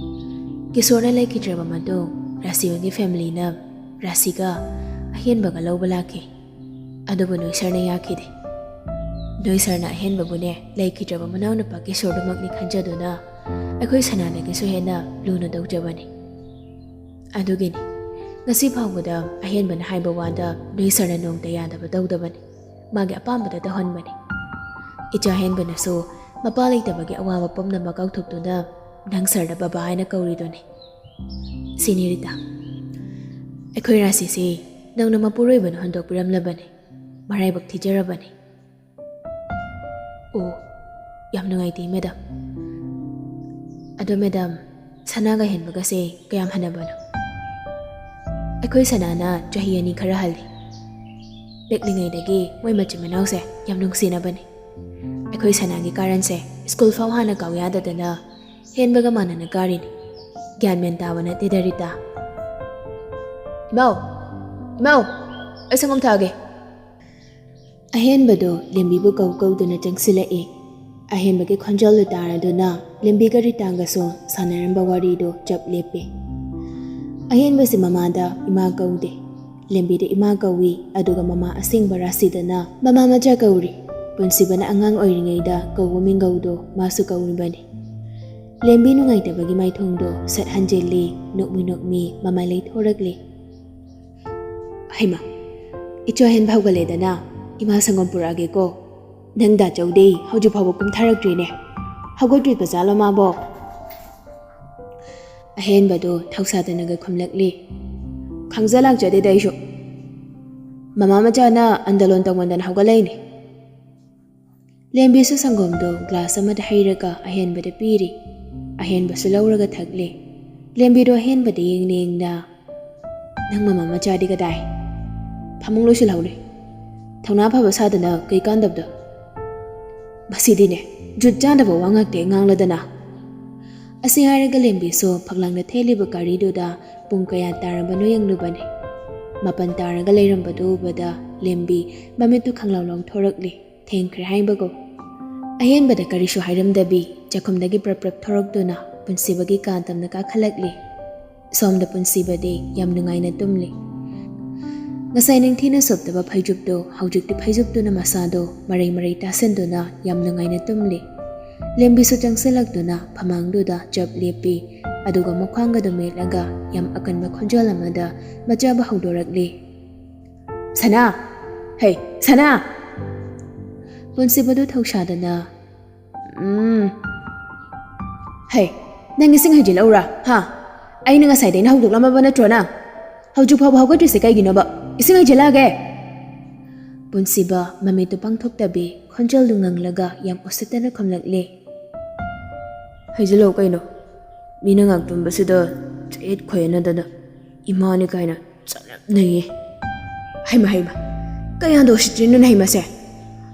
ꯀꯤꯁꯣꯔꯅ ꯂꯩꯈꯤꯗ꯭ꯔꯕ ꯃꯇꯨꯡ ꯔꯥꯁꯤ ꯍꯣꯏꯒꯤ ꯐꯦꯃꯤꯂꯤꯅ ꯔꯥꯁꯤꯒ ꯑꯍꯦꯟꯕꯒ ꯂꯧꯕ ꯂꯥꯛꯈꯤ꯫ ꯑꯗꯨꯕꯨ ꯅꯣꯏ ꯁꯔꯅ ꯌꯥꯈꯤꯗꯦ꯫ ꯅꯣꯏ ꯁꯔꯅ ꯑꯍꯦꯟꯕꯕꯨꯅꯦ ꯂꯩꯈꯤꯗ꯭ꯔꯕ ꯃꯅꯥꯎꯅꯨꯄꯥ ꯀꯤꯁꯣꯔꯗꯨꯃꯛꯅꯤ ꯈꯟꯖꯗꯨꯅ ꯑꯩꯈꯣꯏ ꯁꯅꯥꯗꯒꯤꯁꯨ ꯍꯦꯟꯅ ꯂꯨꯅ ꯇꯧꯖꯕꯅꯤ꯫ ꯑꯗꯨꯒꯤꯅꯤ ꯉꯁꯤ ꯐꯥꯎꯕꯗ ꯑꯍꯦꯟꯕꯅ ꯍꯥꯏꯕ ꯋꯥꯗ ꯅꯣꯏ ꯁꯔꯅ ꯅꯣꯡꯇ ꯌꯥꯗꯕ ꯇꯧꯗꯕꯅꯤ꯫ ꯃꯥꯒꯤ ꯑꯄꯥꯝꯕꯗ ꯇꯧꯍꯟꯕꯅꯤ꯫ ꯏꯆꯥ ꯍꯦꯟꯕꯅꯁꯨ ꯃꯄꯥ ꯂꯩꯇꯕꯒꯤ ꯑꯋꯥꯕ ꯄꯨꯝꯅꯃꯛ ꯀꯥꯎꯊꯣꯛꯇꯨꯅ ꯅꯪ ꯁꯔꯗ ꯕꯕꯥ ꯍꯥꯏꯅ ꯀꯧꯔꯤꯗꯨꯅꯤ꯫ ꯁꯤꯅꯤ ꯔꯤꯇꯥ, ꯑꯩꯈꯣꯏ ꯔꯥꯁꯤꯁꯤ ꯅꯪꯅ ꯃꯄꯨꯔꯣꯏꯕꯅ ꯍꯨꯟꯗꯣꯛꯄꯤꯔꯝꯂꯕꯅꯤ꯫ ꯃꯔꯥꯏꯕꯛ ꯊꯤꯖꯔꯕꯅꯤ꯫ ꯑꯣ, ꯌꯥꯝ ꯅꯨꯡꯉꯥꯏꯇꯦ ꯃꯦꯗꯥꯝ꯫ ꯑꯗꯣ ꯃꯦꯗꯥꯝ, ꯁꯅꯥꯒ ꯍꯦꯟꯕꯒꯁꯦ ꯀꯌꯥꯝ ꯍꯟꯅꯕꯅꯣ? ꯑꯩꯈꯣꯏ ꯁꯅꯥꯅ ꯆꯍꯤ ꯑꯅꯤ ꯈꯔ ꯍꯜꯂꯤ꯫ ꯄꯤꯛꯂꯤꯉꯩꯗꯒꯤ ꯃꯣꯏ ꯃꯆꯤꯟ ꯃꯅꯥꯎꯁꯦ ꯌꯥꯝ ꯅꯨꯡꯁꯤꯅꯕꯅꯤ꯫ ꯑꯩꯈꯣꯏ ꯁꯅꯥꯒꯤ ꯀꯥꯔꯟꯁꯦ ꯁ꯭ꯀꯨꯜ ꯐꯥꯎ ꯍꯥꯟꯅ ꯀꯥꯎ ꯌꯥꯗꯗꯅ ꯍꯦꯟꯕꯒ ꯃꯥꯟꯅꯅ ꯀꯥꯔꯤꯅꯤ꯫ ꯒ꯭ꯌꯥꯟ ꯃꯦꯟ ꯇꯥꯕ ꯅꯠꯇꯦꯗ ꯔꯤꯇꯥ꯫ ꯏꯃꯥꯎ! ꯏꯃꯥꯎ! ꯑꯩ ꯁꯪꯒꯣꯝ ꯊꯛꯑꯒꯦ꯫ ꯑꯍꯦꯟꯕꯗꯣ ꯂꯦꯝꯕꯤꯕꯨ ꯀꯧ ꯀꯧꯗꯨꯅ ꯆꯪꯁꯤꯜꯂꯛꯏ꯫ ꯑꯍꯦꯟꯕꯒꯤ ꯈꯣꯟꯖꯦꯜꯗꯨ ꯇꯥꯔꯗꯨꯅ ꯂꯦꯝꯕꯤꯒ ꯔꯤꯇꯥꯒꯁꯨ ꯁꯥꯟꯅꯔꯝꯕ ꯋꯥꯔꯤꯗꯨ ꯆꯞ ꯂꯦꯞꯄꯤ꯫ ꯑꯍꯦꯟꯕꯁꯤ ꯃꯃꯥꯗ ꯏꯃꯥ ꯀꯧꯗꯦ꯫ ꯂꯦꯝꯕꯤꯗ ꯏꯃꯥ ꯀꯧꯏ, ꯑꯗꯨꯒ ꯃꯃꯥ ꯑꯁꯦꯡꯕ ꯔꯥꯁꯤꯗꯅ ꯃꯃꯥ ꯃꯆꯥ ꯀꯧꯔꯤ꯫ ꯄꯨꯟꯁꯤꯕꯅ ꯑꯉꯥꯡ ꯑꯣꯏꯔꯤꯉꯩꯗ ꯀꯧꯕ ꯃꯤꯡꯒꯧꯗꯣ ꯃꯥꯁꯨ ꯀꯧꯔꯤꯕꯅꯤ꯫ ꯂꯦꯝꯕꯤ ꯅꯨꯡꯉꯥꯏꯇꯕꯒꯤ ꯃꯥꯏꯊꯣꯡꯗꯣ ꯁꯠ ꯍꯟꯖꯤꯜꯂꯤ, ꯅꯣꯛꯃꯤ ꯅꯣꯛꯃꯤ ꯃꯃꯥꯏ ꯂꯩꯊꯣꯔꯛꯂꯤ꯫ ꯍꯩꯃꯥ, ꯏꯆꯥ ꯍꯦꯟꯕ ꯍꯧꯒꯠꯂꯦꯗꯅ, ꯏꯃꯥ ꯁꯪꯒꯣꯝ ꯄꯨꯔꯛꯑꯒꯦꯀꯣ꯫ ꯅꯪ ꯗꯥ ꯆꯧꯗꯦ ꯍꯧꯖꯤꯛ ꯐꯥꯎꯕ ꯀꯨꯝꯊꯔꯛꯇ꯭ꯔꯤꯅꯦ꯫ ꯍꯧꯒꯠꯇ꯭ꯔꯤꯕ ꯖꯥꯠꯂꯣ ꯃꯥꯕꯣ? ꯑꯍꯦꯟꯕꯗꯣ ꯊꯧꯁꯥꯗꯅꯒ ꯈꯨꯝꯂꯛꯂꯤ꯫ ꯈꯪꯖ ꯂꯥꯛꯆꯗꯦꯗ ꯑꯩꯁꯨ꯫ ꯃꯃꯥ ꯃꯆꯥꯅ ꯑꯟꯗꯂꯣꯟ ꯇꯧꯃꯟꯗꯅ ꯍꯧꯒꯠꯂꯛꯏꯅꯦ꯫ ꯂꯦꯝꯕꯤꯁꯨ ꯁꯪꯒꯣꯝꯗꯣ ꯒ꯭ꯂꯥꯁ ꯑꯃꯗ ꯍꯩꯔꯒ ꯑꯍꯦꯟꯕꯗ ꯄꯤꯔꯤ꯫ ꯑꯍꯦꯟꯕꯁꯨ ꯂꯧꯔꯒ ꯊꯛꯂꯦ꯫ ꯂꯦꯝꯕꯤꯗꯣ ꯑꯍꯦꯟꯕꯗ ꯌꯦꯡꯅ ꯌꯦꯡꯅ, "ꯅꯪ ꯃꯃꯥ ꯃꯆꯥꯗꯤ ꯀꯗꯥꯏ? ꯐꯃꯨꯡ ꯂꯣꯏꯁꯤꯜꯍꯧꯔꯦ꯫ ꯊꯧꯅꯥ ꯐꯕ ꯁꯥꯗꯅ ꯀꯩ ꯀꯥꯟꯗꯕꯗ?" ꯃꯁꯤꯗꯤꯅꯦ, ꯖꯨꯠ ꯆꯥꯗꯕ ꯋꯥ ꯉꯥꯛꯇ ꯉꯥꯡꯂꯗꯅ꯫ ꯑꯁꯤ ꯍꯥꯏꯔꯒ ꯂꯦꯝꯕꯤꯁꯨ ꯐꯛꯂꯥꯡꯗ ꯊꯦꯠꯂꯤꯕ ꯀꯥꯔꯤꯗꯨꯗ ꯄꯨꯡ ꯀꯌꯥ ꯇꯥꯔꯕꯅꯣ ꯌꯦꯡꯂꯨꯕꯅꯤ꯫ ꯃꯥꯄꯟ ꯇꯥꯔꯒ ꯂꯩꯔꯝꯕꯗꯨ ꯎꯕꯗ ꯂꯦꯝꯕꯤ ꯃꯃꯤꯠꯇꯨ ꯈꯪꯂꯥꯎ ꯂꯥꯎꯊꯣꯔꯛꯂꯤ꯫ ꯊꯦꯡꯈ꯭ꯔꯦ ꯍꯥꯏꯕꯒꯨꯝ꯫ ꯑꯍꯦꯟꯕꯗ ꯀꯔꯤꯁꯨ ꯍꯥꯏꯔꯝꯗꯕꯤ ꯆꯥꯛꯈꯨꯝꯗꯒꯤ ꯄ꯭ꯔꯞ ꯄ꯭ꯔꯞ ꯊꯣꯔꯛꯇꯨꯅ ꯄꯨꯟꯁꯤꯕꯒꯤ ꯀꯥ ꯇꯝꯅ ꯀꯥꯈꯠꯂꯛꯂꯤ꯫ ꯁꯣꯝꯗ ꯄꯨꯟꯁꯤꯕꯗꯤ ꯌꯥꯝ ꯅꯨꯡꯉꯥꯏꯅ ꯇꯨꯝꯂꯤ꯫ ꯉꯁꯥꯏ ꯅꯤꯡꯊꯤꯅ ꯁꯨꯞꯇꯕ ꯐꯩꯖꯨꯞꯇꯨ ꯍꯧꯖꯤꯛꯇꯤ ꯐꯩꯖꯨꯞꯇꯨꯅ ꯃꯁꯥꯗꯣ ꯃꯔꯩ ꯃꯔꯩ ꯇꯥꯁꯤꯟꯗꯨꯅ ꯌꯥꯝ ꯅꯨꯡꯉꯥꯏꯅ ꯇꯨꯝꯂꯤ꯫ ꯂꯦꯝꯕꯤꯁꯨ ꯆꯪꯁꯤꯜꯂꯛꯇꯨꯅ ꯐꯃꯥꯡꯗꯨꯗ ꯆꯞ ꯂꯦꯞꯄꯤ꯫ ꯑꯗꯨꯒ ꯃꯈ꯭ꯋꯥꯡꯒꯗꯨ ꯃꯦꯠꯂꯒ ꯌꯥꯝ ꯑꯀꯟꯕ ꯈꯣꯟꯖꯦꯜ ꯑꯃꯗ ꯃꯆꯥꯕ ꯍꯧꯗꯣꯔꯛꯂꯤ꯫ "ꯁꯅꯥ! ꯍꯩ, ꯁꯅꯥ!" ꯄꯨꯟꯁꯤꯕꯗꯨ ꯊꯧꯁꯥꯗꯅ, "ꯎꯝ꯫ ꯍꯩ, ꯅꯪ ꯏꯁꯤꯡ ꯍꯩꯖꯤꯜꯂꯛꯎꯔꯥ? ꯍꯥ? ꯑꯩꯅ ꯉꯁꯥꯏꯗꯩꯅ ꯍꯧꯗꯣꯛꯂꯝꯃꯕ ꯅꯠꯇ꯭ꯔꯣ ꯅꯪ? ꯍꯧꯖꯤꯛ ꯐꯥꯎꯕ ꯍꯧꯒꯠꯇ꯭ꯔꯤꯁꯦ ꯀꯩꯒꯤꯅꯣꯕ? ꯏꯁꯤꯡ ꯍꯩꯖꯤꯜꯂꯛꯑꯒꯦ!" ꯄꯨꯟꯁꯤꯕ ꯃꯃꯤꯠꯇꯨ ꯄꯥꯡꯊꯣꯛꯇꯕꯤ ꯈꯣꯟꯖꯦꯜꯗꯨ ꯉꯪꯂꯒ ꯌꯥꯝ ꯎꯁꯤꯠꯇꯅ ꯈꯨꯝꯂꯛꯂꯦ꯫ "ꯍꯩꯖꯤꯜꯂꯛꯑꯣ ꯀꯩꯅꯣ꯫ ꯃꯤꯅ ꯉꯥꯛ ꯇꯨꯝꯕꯁꯤꯗ ꯆꯌꯦꯠ ꯈꯣꯏꯌꯦꯠꯅꯗꯅ ꯏꯃꯥꯅꯤ ꯀꯥꯏꯅ ꯆꯅꯞꯅꯩꯌꯦ꯫ ꯍꯩꯃ, ꯍꯩꯃ, ꯀꯌꯥꯗ ꯎꯁꯤꯠꯇ꯭ꯔꯤꯅꯣꯅꯦ ꯍꯩꯃꯁꯦ?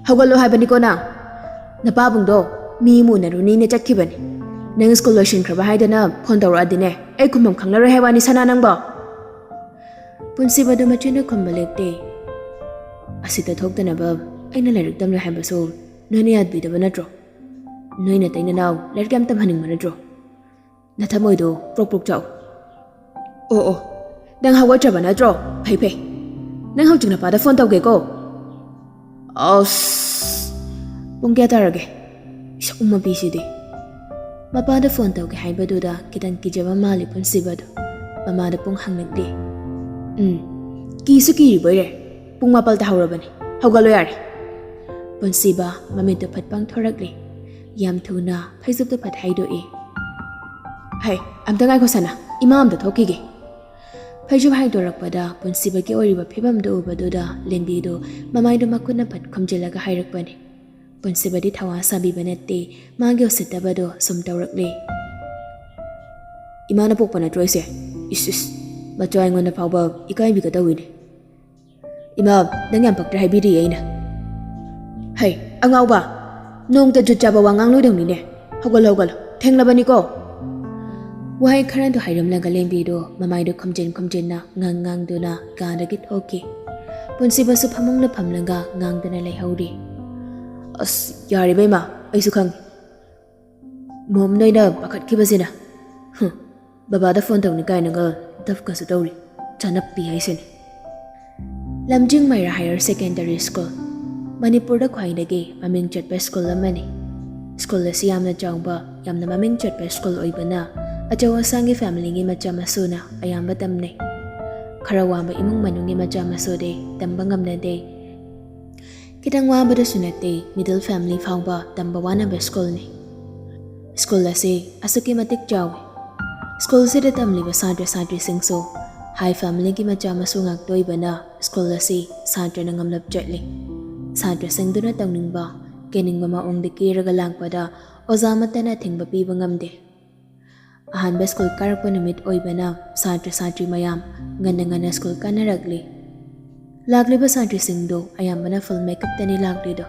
ꯍꯧꯒꯠꯂꯣ ꯍꯥꯏꯕꯅꯤꯀꯣ ꯅꯪ꯫ ꯅꯄꯥꯕꯨꯡꯗꯣ ꯃꯤ ꯑꯃ ꯎꯅꯔꯨꯅꯤꯅ ꯆꯠꯈꯤꯕꯅꯤ꯫ ꯅꯪ ꯁ꯭ꯀꯨꯜ ꯂꯣꯏꯁꯤꯟꯈ꯭ꯔꯕ ꯍꯥꯏꯗꯅ ꯐꯣꯟ ꯇꯧꯔꯛꯑꯗꯤꯅꯦ, ꯑꯩ ꯈꯨꯝꯐꯝ ꯈꯪꯂꯔꯣꯏ ꯍꯥꯏ ꯋꯥꯅꯤ ꯁꯅꯥ ꯅꯪꯕꯣ?" ꯄꯨꯟꯁꯤꯕꯗꯨ ꯃꯆꯤꯟꯅ ꯈꯨꯝꯕ ꯂꯦꯞꯇꯦ꯫ "ꯑꯁꯤꯗ ꯊꯣꯛꯇꯅꯕ ꯑꯩꯅ ꯂꯥꯏꯔꯤꯛ ꯇꯝꯂꯦ ꯍꯥꯏꯕꯁꯨ ꯅꯣꯏꯅ ꯌꯥꯗꯕꯤꯗꯕ ꯅꯠꯇ꯭ꯔꯣ? ꯅꯣꯏ ꯅꯇꯩ ꯅꯅꯥꯎ ꯂꯥꯏꯔꯤꯛ ꯌꯥꯝ ꯇꯝꯍꯟꯅꯤꯡꯕ ꯅꯠꯇ꯭ꯔꯣ? ꯅꯊꯃꯣꯏꯗꯣ ꯄ꯭ꯔꯣꯛ ꯄ꯭ꯔꯣꯛ ꯆꯥꯛꯎ꯫ ꯑꯣ, ꯑꯣ, ꯅꯪ ꯍꯧꯒꯠꯇ꯭ꯔꯕ ꯅꯠꯇ꯭ꯔꯣ? ꯐꯩ, ꯐꯩ꯫ ꯅꯪ ꯍꯧꯖꯤꯛ ꯅꯄꯥꯗ ꯐꯣꯟ ꯇꯧꯒꯦꯀꯣ꯫ ꯑꯁ, ꯄꯨꯡ ꯀꯌꯥ ꯇꯥꯔꯒꯦ? ꯏꯁ, ꯎꯃꯕꯤꯁꯤꯗꯤ꯫ ꯃꯄꯥꯗ ꯐꯣꯟ ꯇꯧꯒꯦ ꯍꯥꯏꯕꯗꯨꯗ ꯈꯤꯇꯪ ꯀꯤꯖꯕ ꯃꯥꯜꯂꯤ ꯄꯨꯟꯁꯤꯕꯗꯣ꯫ ꯃꯃꯥꯗ ꯄꯨꯡ ꯍꯪꯂꯛꯂꯦ꯫ "ꯎꯝ, ꯀꯤꯁꯨ ꯀꯤꯔꯤꯕꯣꯏꯔꯦ꯫ ꯄꯨꯡ ꯃꯥꯄꯜ ꯇꯥꯍꯧꯔꯕꯅꯤ꯫ ꯍꯧꯒꯠꯂꯣ ꯌꯥꯔꯦ꯫" ꯄꯨꯟꯁꯤꯕ ꯃꯃꯤꯠꯇꯨ ꯐꯠ ꯄꯥꯡꯊꯣꯔꯛꯂꯦ꯫ ꯌꯥꯝ ꯊꯨꯅ ꯐꯩꯖꯨꯞꯇꯨ ꯐꯠ ꯍꯥꯏꯗꯣꯛꯏ꯫ "ꯍꯩ, ꯑꯝꯇ ꯉꯥꯏꯈꯣ ꯁꯅꯥ, ꯏꯃꯥ ꯑꯝꯇ ꯊꯣꯛꯈꯤꯒꯦ꯫" ꯐꯩꯖꯨꯞ ꯍꯥꯏꯗꯣꯔꯛꯄꯗ ꯄꯨꯟꯁꯤꯕꯒꯤ ꯑꯣꯏꯔꯤꯕ ꯐꯤꯕꯝꯗꯨ ꯎꯕꯗꯨꯗ ꯂꯦꯝꯕꯤꯗꯨ ꯃꯃꯥꯏꯗꯨ ꯃꯈꯨꯠꯅ ꯐꯠ ꯈꯨꯝꯖꯤꯜꯂꯒ ꯍꯥꯏꯔꯛꯄꯅꯤ꯫ ꯄꯨꯟꯁꯤꯕꯗꯤ ꯊꯧꯋꯥ ꯁꯥꯕꯤꯕ ꯅꯠꯇꯦ, ꯃꯥꯒꯤ ꯎꯁꯤꯠꯇꯕꯗꯣ ꯁꯨꯝ ꯇꯧꯔꯛꯂꯦ꯫ "ꯏꯃꯥꯅ ꯄꯣꯛꯄ ꯅꯠꯇ꯭ꯔꯣ ꯑꯩꯁꯦ? ꯏꯁ, ꯏꯁ, ꯃꯆꯥ ꯑꯩꯉꯣꯟꯗ ꯐꯥꯎꯕ ꯏꯀꯥꯏꯕꯤꯒꯗꯧꯏꯅꯦ꯫" "ꯏꯃꯥ, ꯅꯪ ꯌꯥꯝ ꯄꯛꯇ꯭ꯔꯦ ꯍꯥꯏꯕꯤꯔꯤꯌꯦ ꯑꯩꯅ꯫" "ꯍꯩ, ꯑꯉꯥꯎꯕ, ꯅꯣꯡꯇ ꯖꯨꯠ ꯆꯥꯕ ꯋꯥ ꯉꯥꯡꯂꯣꯏꯗꯧꯅꯤꯅꯦ꯫ ꯍꯧꯒꯠꯂꯣ, ꯍꯧꯒꯠꯂꯣ, ꯊꯦꯡꯂꯕꯅꯤꯀꯣ꯫" ꯋꯥꯍꯩ ꯈꯔꯗꯨ ꯍꯥꯏꯔꯝꯂꯒ ꯂꯦꯝꯕꯤꯗꯨ ꯃꯃꯥꯏꯗꯨ ꯈꯨꯝꯖꯤꯟ ꯈꯨꯝꯖꯤꯟꯅ ꯉꯥꯡ ꯉꯥꯡꯗꯨꯅ ꯀꯥꯗꯒꯤ ꯊꯣꯛꯈꯤ꯫ ꯄꯨꯟꯁꯤꯕꯁꯨ ꯐꯃꯨꯡꯗ ꯐꯝꯂꯒ ꯉꯥꯡꯗꯨꯅ ꯂꯩꯍꯧꯔꯤ꯫ "ꯑꯁ, ꯌꯥꯔꯦ ꯏꯕꯦꯝꯃ, ꯑꯩꯁꯨ ꯈꯪꯉꯤ꯫ ꯃꯣꯝ ꯅꯣꯏꯅ ꯄꯥꯈꯠꯈꯤꯕꯁꯤꯅ꯫ ꯍꯨꯝ, ꯕꯕꯥꯗ ꯐꯣꯟ ꯇꯧꯅꯤ ꯀꯥꯏꯅꯒ ꯗꯞꯀꯁꯨ ꯇꯧꯔꯤ꯫ ꯆꯥꯅꯞꯄꯤ ꯍꯥꯏꯁꯤꯅꯤ꯫ ꯂꯝꯖꯤꯡ ꯃꯩꯔꯥ ꯍꯥꯌꯔ ꯁꯦꯀꯦꯟꯗꯔꯤ ꯁ꯭ꯀꯨꯜ, ꯃꯅꯤꯄꯨꯔꯗ ꯈ꯭ꯋꯥꯏꯗꯒꯤ ꯃꯃꯤꯡ ꯆꯠꯄ ꯁ꯭ꯀꯨꯜ ꯑꯃꯅꯤ꯫ ꯁ꯭ꯀꯨꯜ ꯑꯁꯤ ꯌꯥꯝꯅ ꯆꯥꯎꯕ, ꯌꯥꯝꯅ ꯃꯃꯤꯡ ꯆꯠꯄ ꯁ꯭ꯀꯨꯜ ꯑꯣꯏꯕꯅ ꯑꯆꯧ ꯑꯁꯥꯡꯒꯤ ꯐꯦꯃꯤꯂꯤꯒꯤ ꯃꯆꯥ ꯃꯁꯨꯅ ꯑꯌꯥꯝꯕ ꯇꯝꯅꯩ꯫ ꯈꯔ ꯋꯥꯕ ꯏꯃꯨꯡ ꯃꯅꯨꯡꯒꯤ ꯃꯆꯥ ꯃꯁꯨꯗꯤ ꯇꯝꯕ ꯉꯝꯅꯗꯦ꯫ ꯈꯤꯇꯪ ꯋꯥꯕꯗꯁꯨ ꯅꯠꯇꯦ, ꯃꯤꯗꯜ ꯐꯦꯃꯤꯂꯤ ꯐꯥꯎꯕ ꯇꯝꯕ ꯋꯥꯅꯕ ꯁ꯭ꯀꯨꯜꯅꯤ꯫ ꯁ꯭ꯀꯨꯜ ꯑꯁꯤ ꯑꯁꯨꯛꯀꯤ ꯃꯇꯤꯛ ꯆꯥꯎꯏ꯫ ꯁ꯭ꯀꯨꯜꯁꯤꯗ ꯇꯝꯂꯤꯕ ꯁꯥꯇ꯭ꯔ ꯁꯥꯇ꯭ꯔꯤꯁꯤꯡꯁꯨ ꯍꯥꯏ ꯐꯦꯃꯤꯂꯤꯒꯤ ꯃꯆꯥ ꯃꯁꯨ ꯉꯥꯛꯇ ꯑꯣꯏꯕꯅ ꯁ꯭ꯀꯨꯜ ꯑꯁꯤ ꯁꯥꯇ꯭ꯔꯅ ꯉꯝꯂꯞ ꯆꯠꯂꯤ꯫ ꯁꯥꯇ꯭ꯔꯁꯤꯡꯗꯨꯅ ꯇꯧꯅꯤꯡꯕ, ꯀꯦꯅꯤꯡꯕ ꯃꯑꯣꯡꯗ ꯀꯦꯔꯒ ꯂꯥꯛꯄꯗ ꯑꯣꯖꯥ ꯑꯃꯠꯇꯅ ꯑꯊꯤꯡꯕ ꯄꯤꯕ ꯉꯝꯗꯦ꯫ ꯑꯍꯥꯟꯕ ꯁ꯭ꯀꯨꯜ ꯀꯥꯔꯛꯄ ꯅꯨꯃꯤꯠ ꯑꯣꯏꯕꯅ ꯁꯥꯇ꯭ꯔ ꯁꯥꯇ꯭ꯔꯤ ꯃꯌꯥꯝ ꯉꯟꯅ ꯉꯟꯅ ꯁ꯭ꯀꯨꯜ ꯀꯥꯅꯔꯛꯂꯤ꯫ ꯂꯥꯛꯂꯤꯕ ꯁꯥꯇ꯭ꯔꯤꯁꯤꯡꯗꯨ ꯑꯌꯥꯝꯕꯅ ꯐꯨꯜ ꯃꯦꯀꯞꯇꯅꯤ ꯂꯥꯛꯂꯤꯗꯣ꯫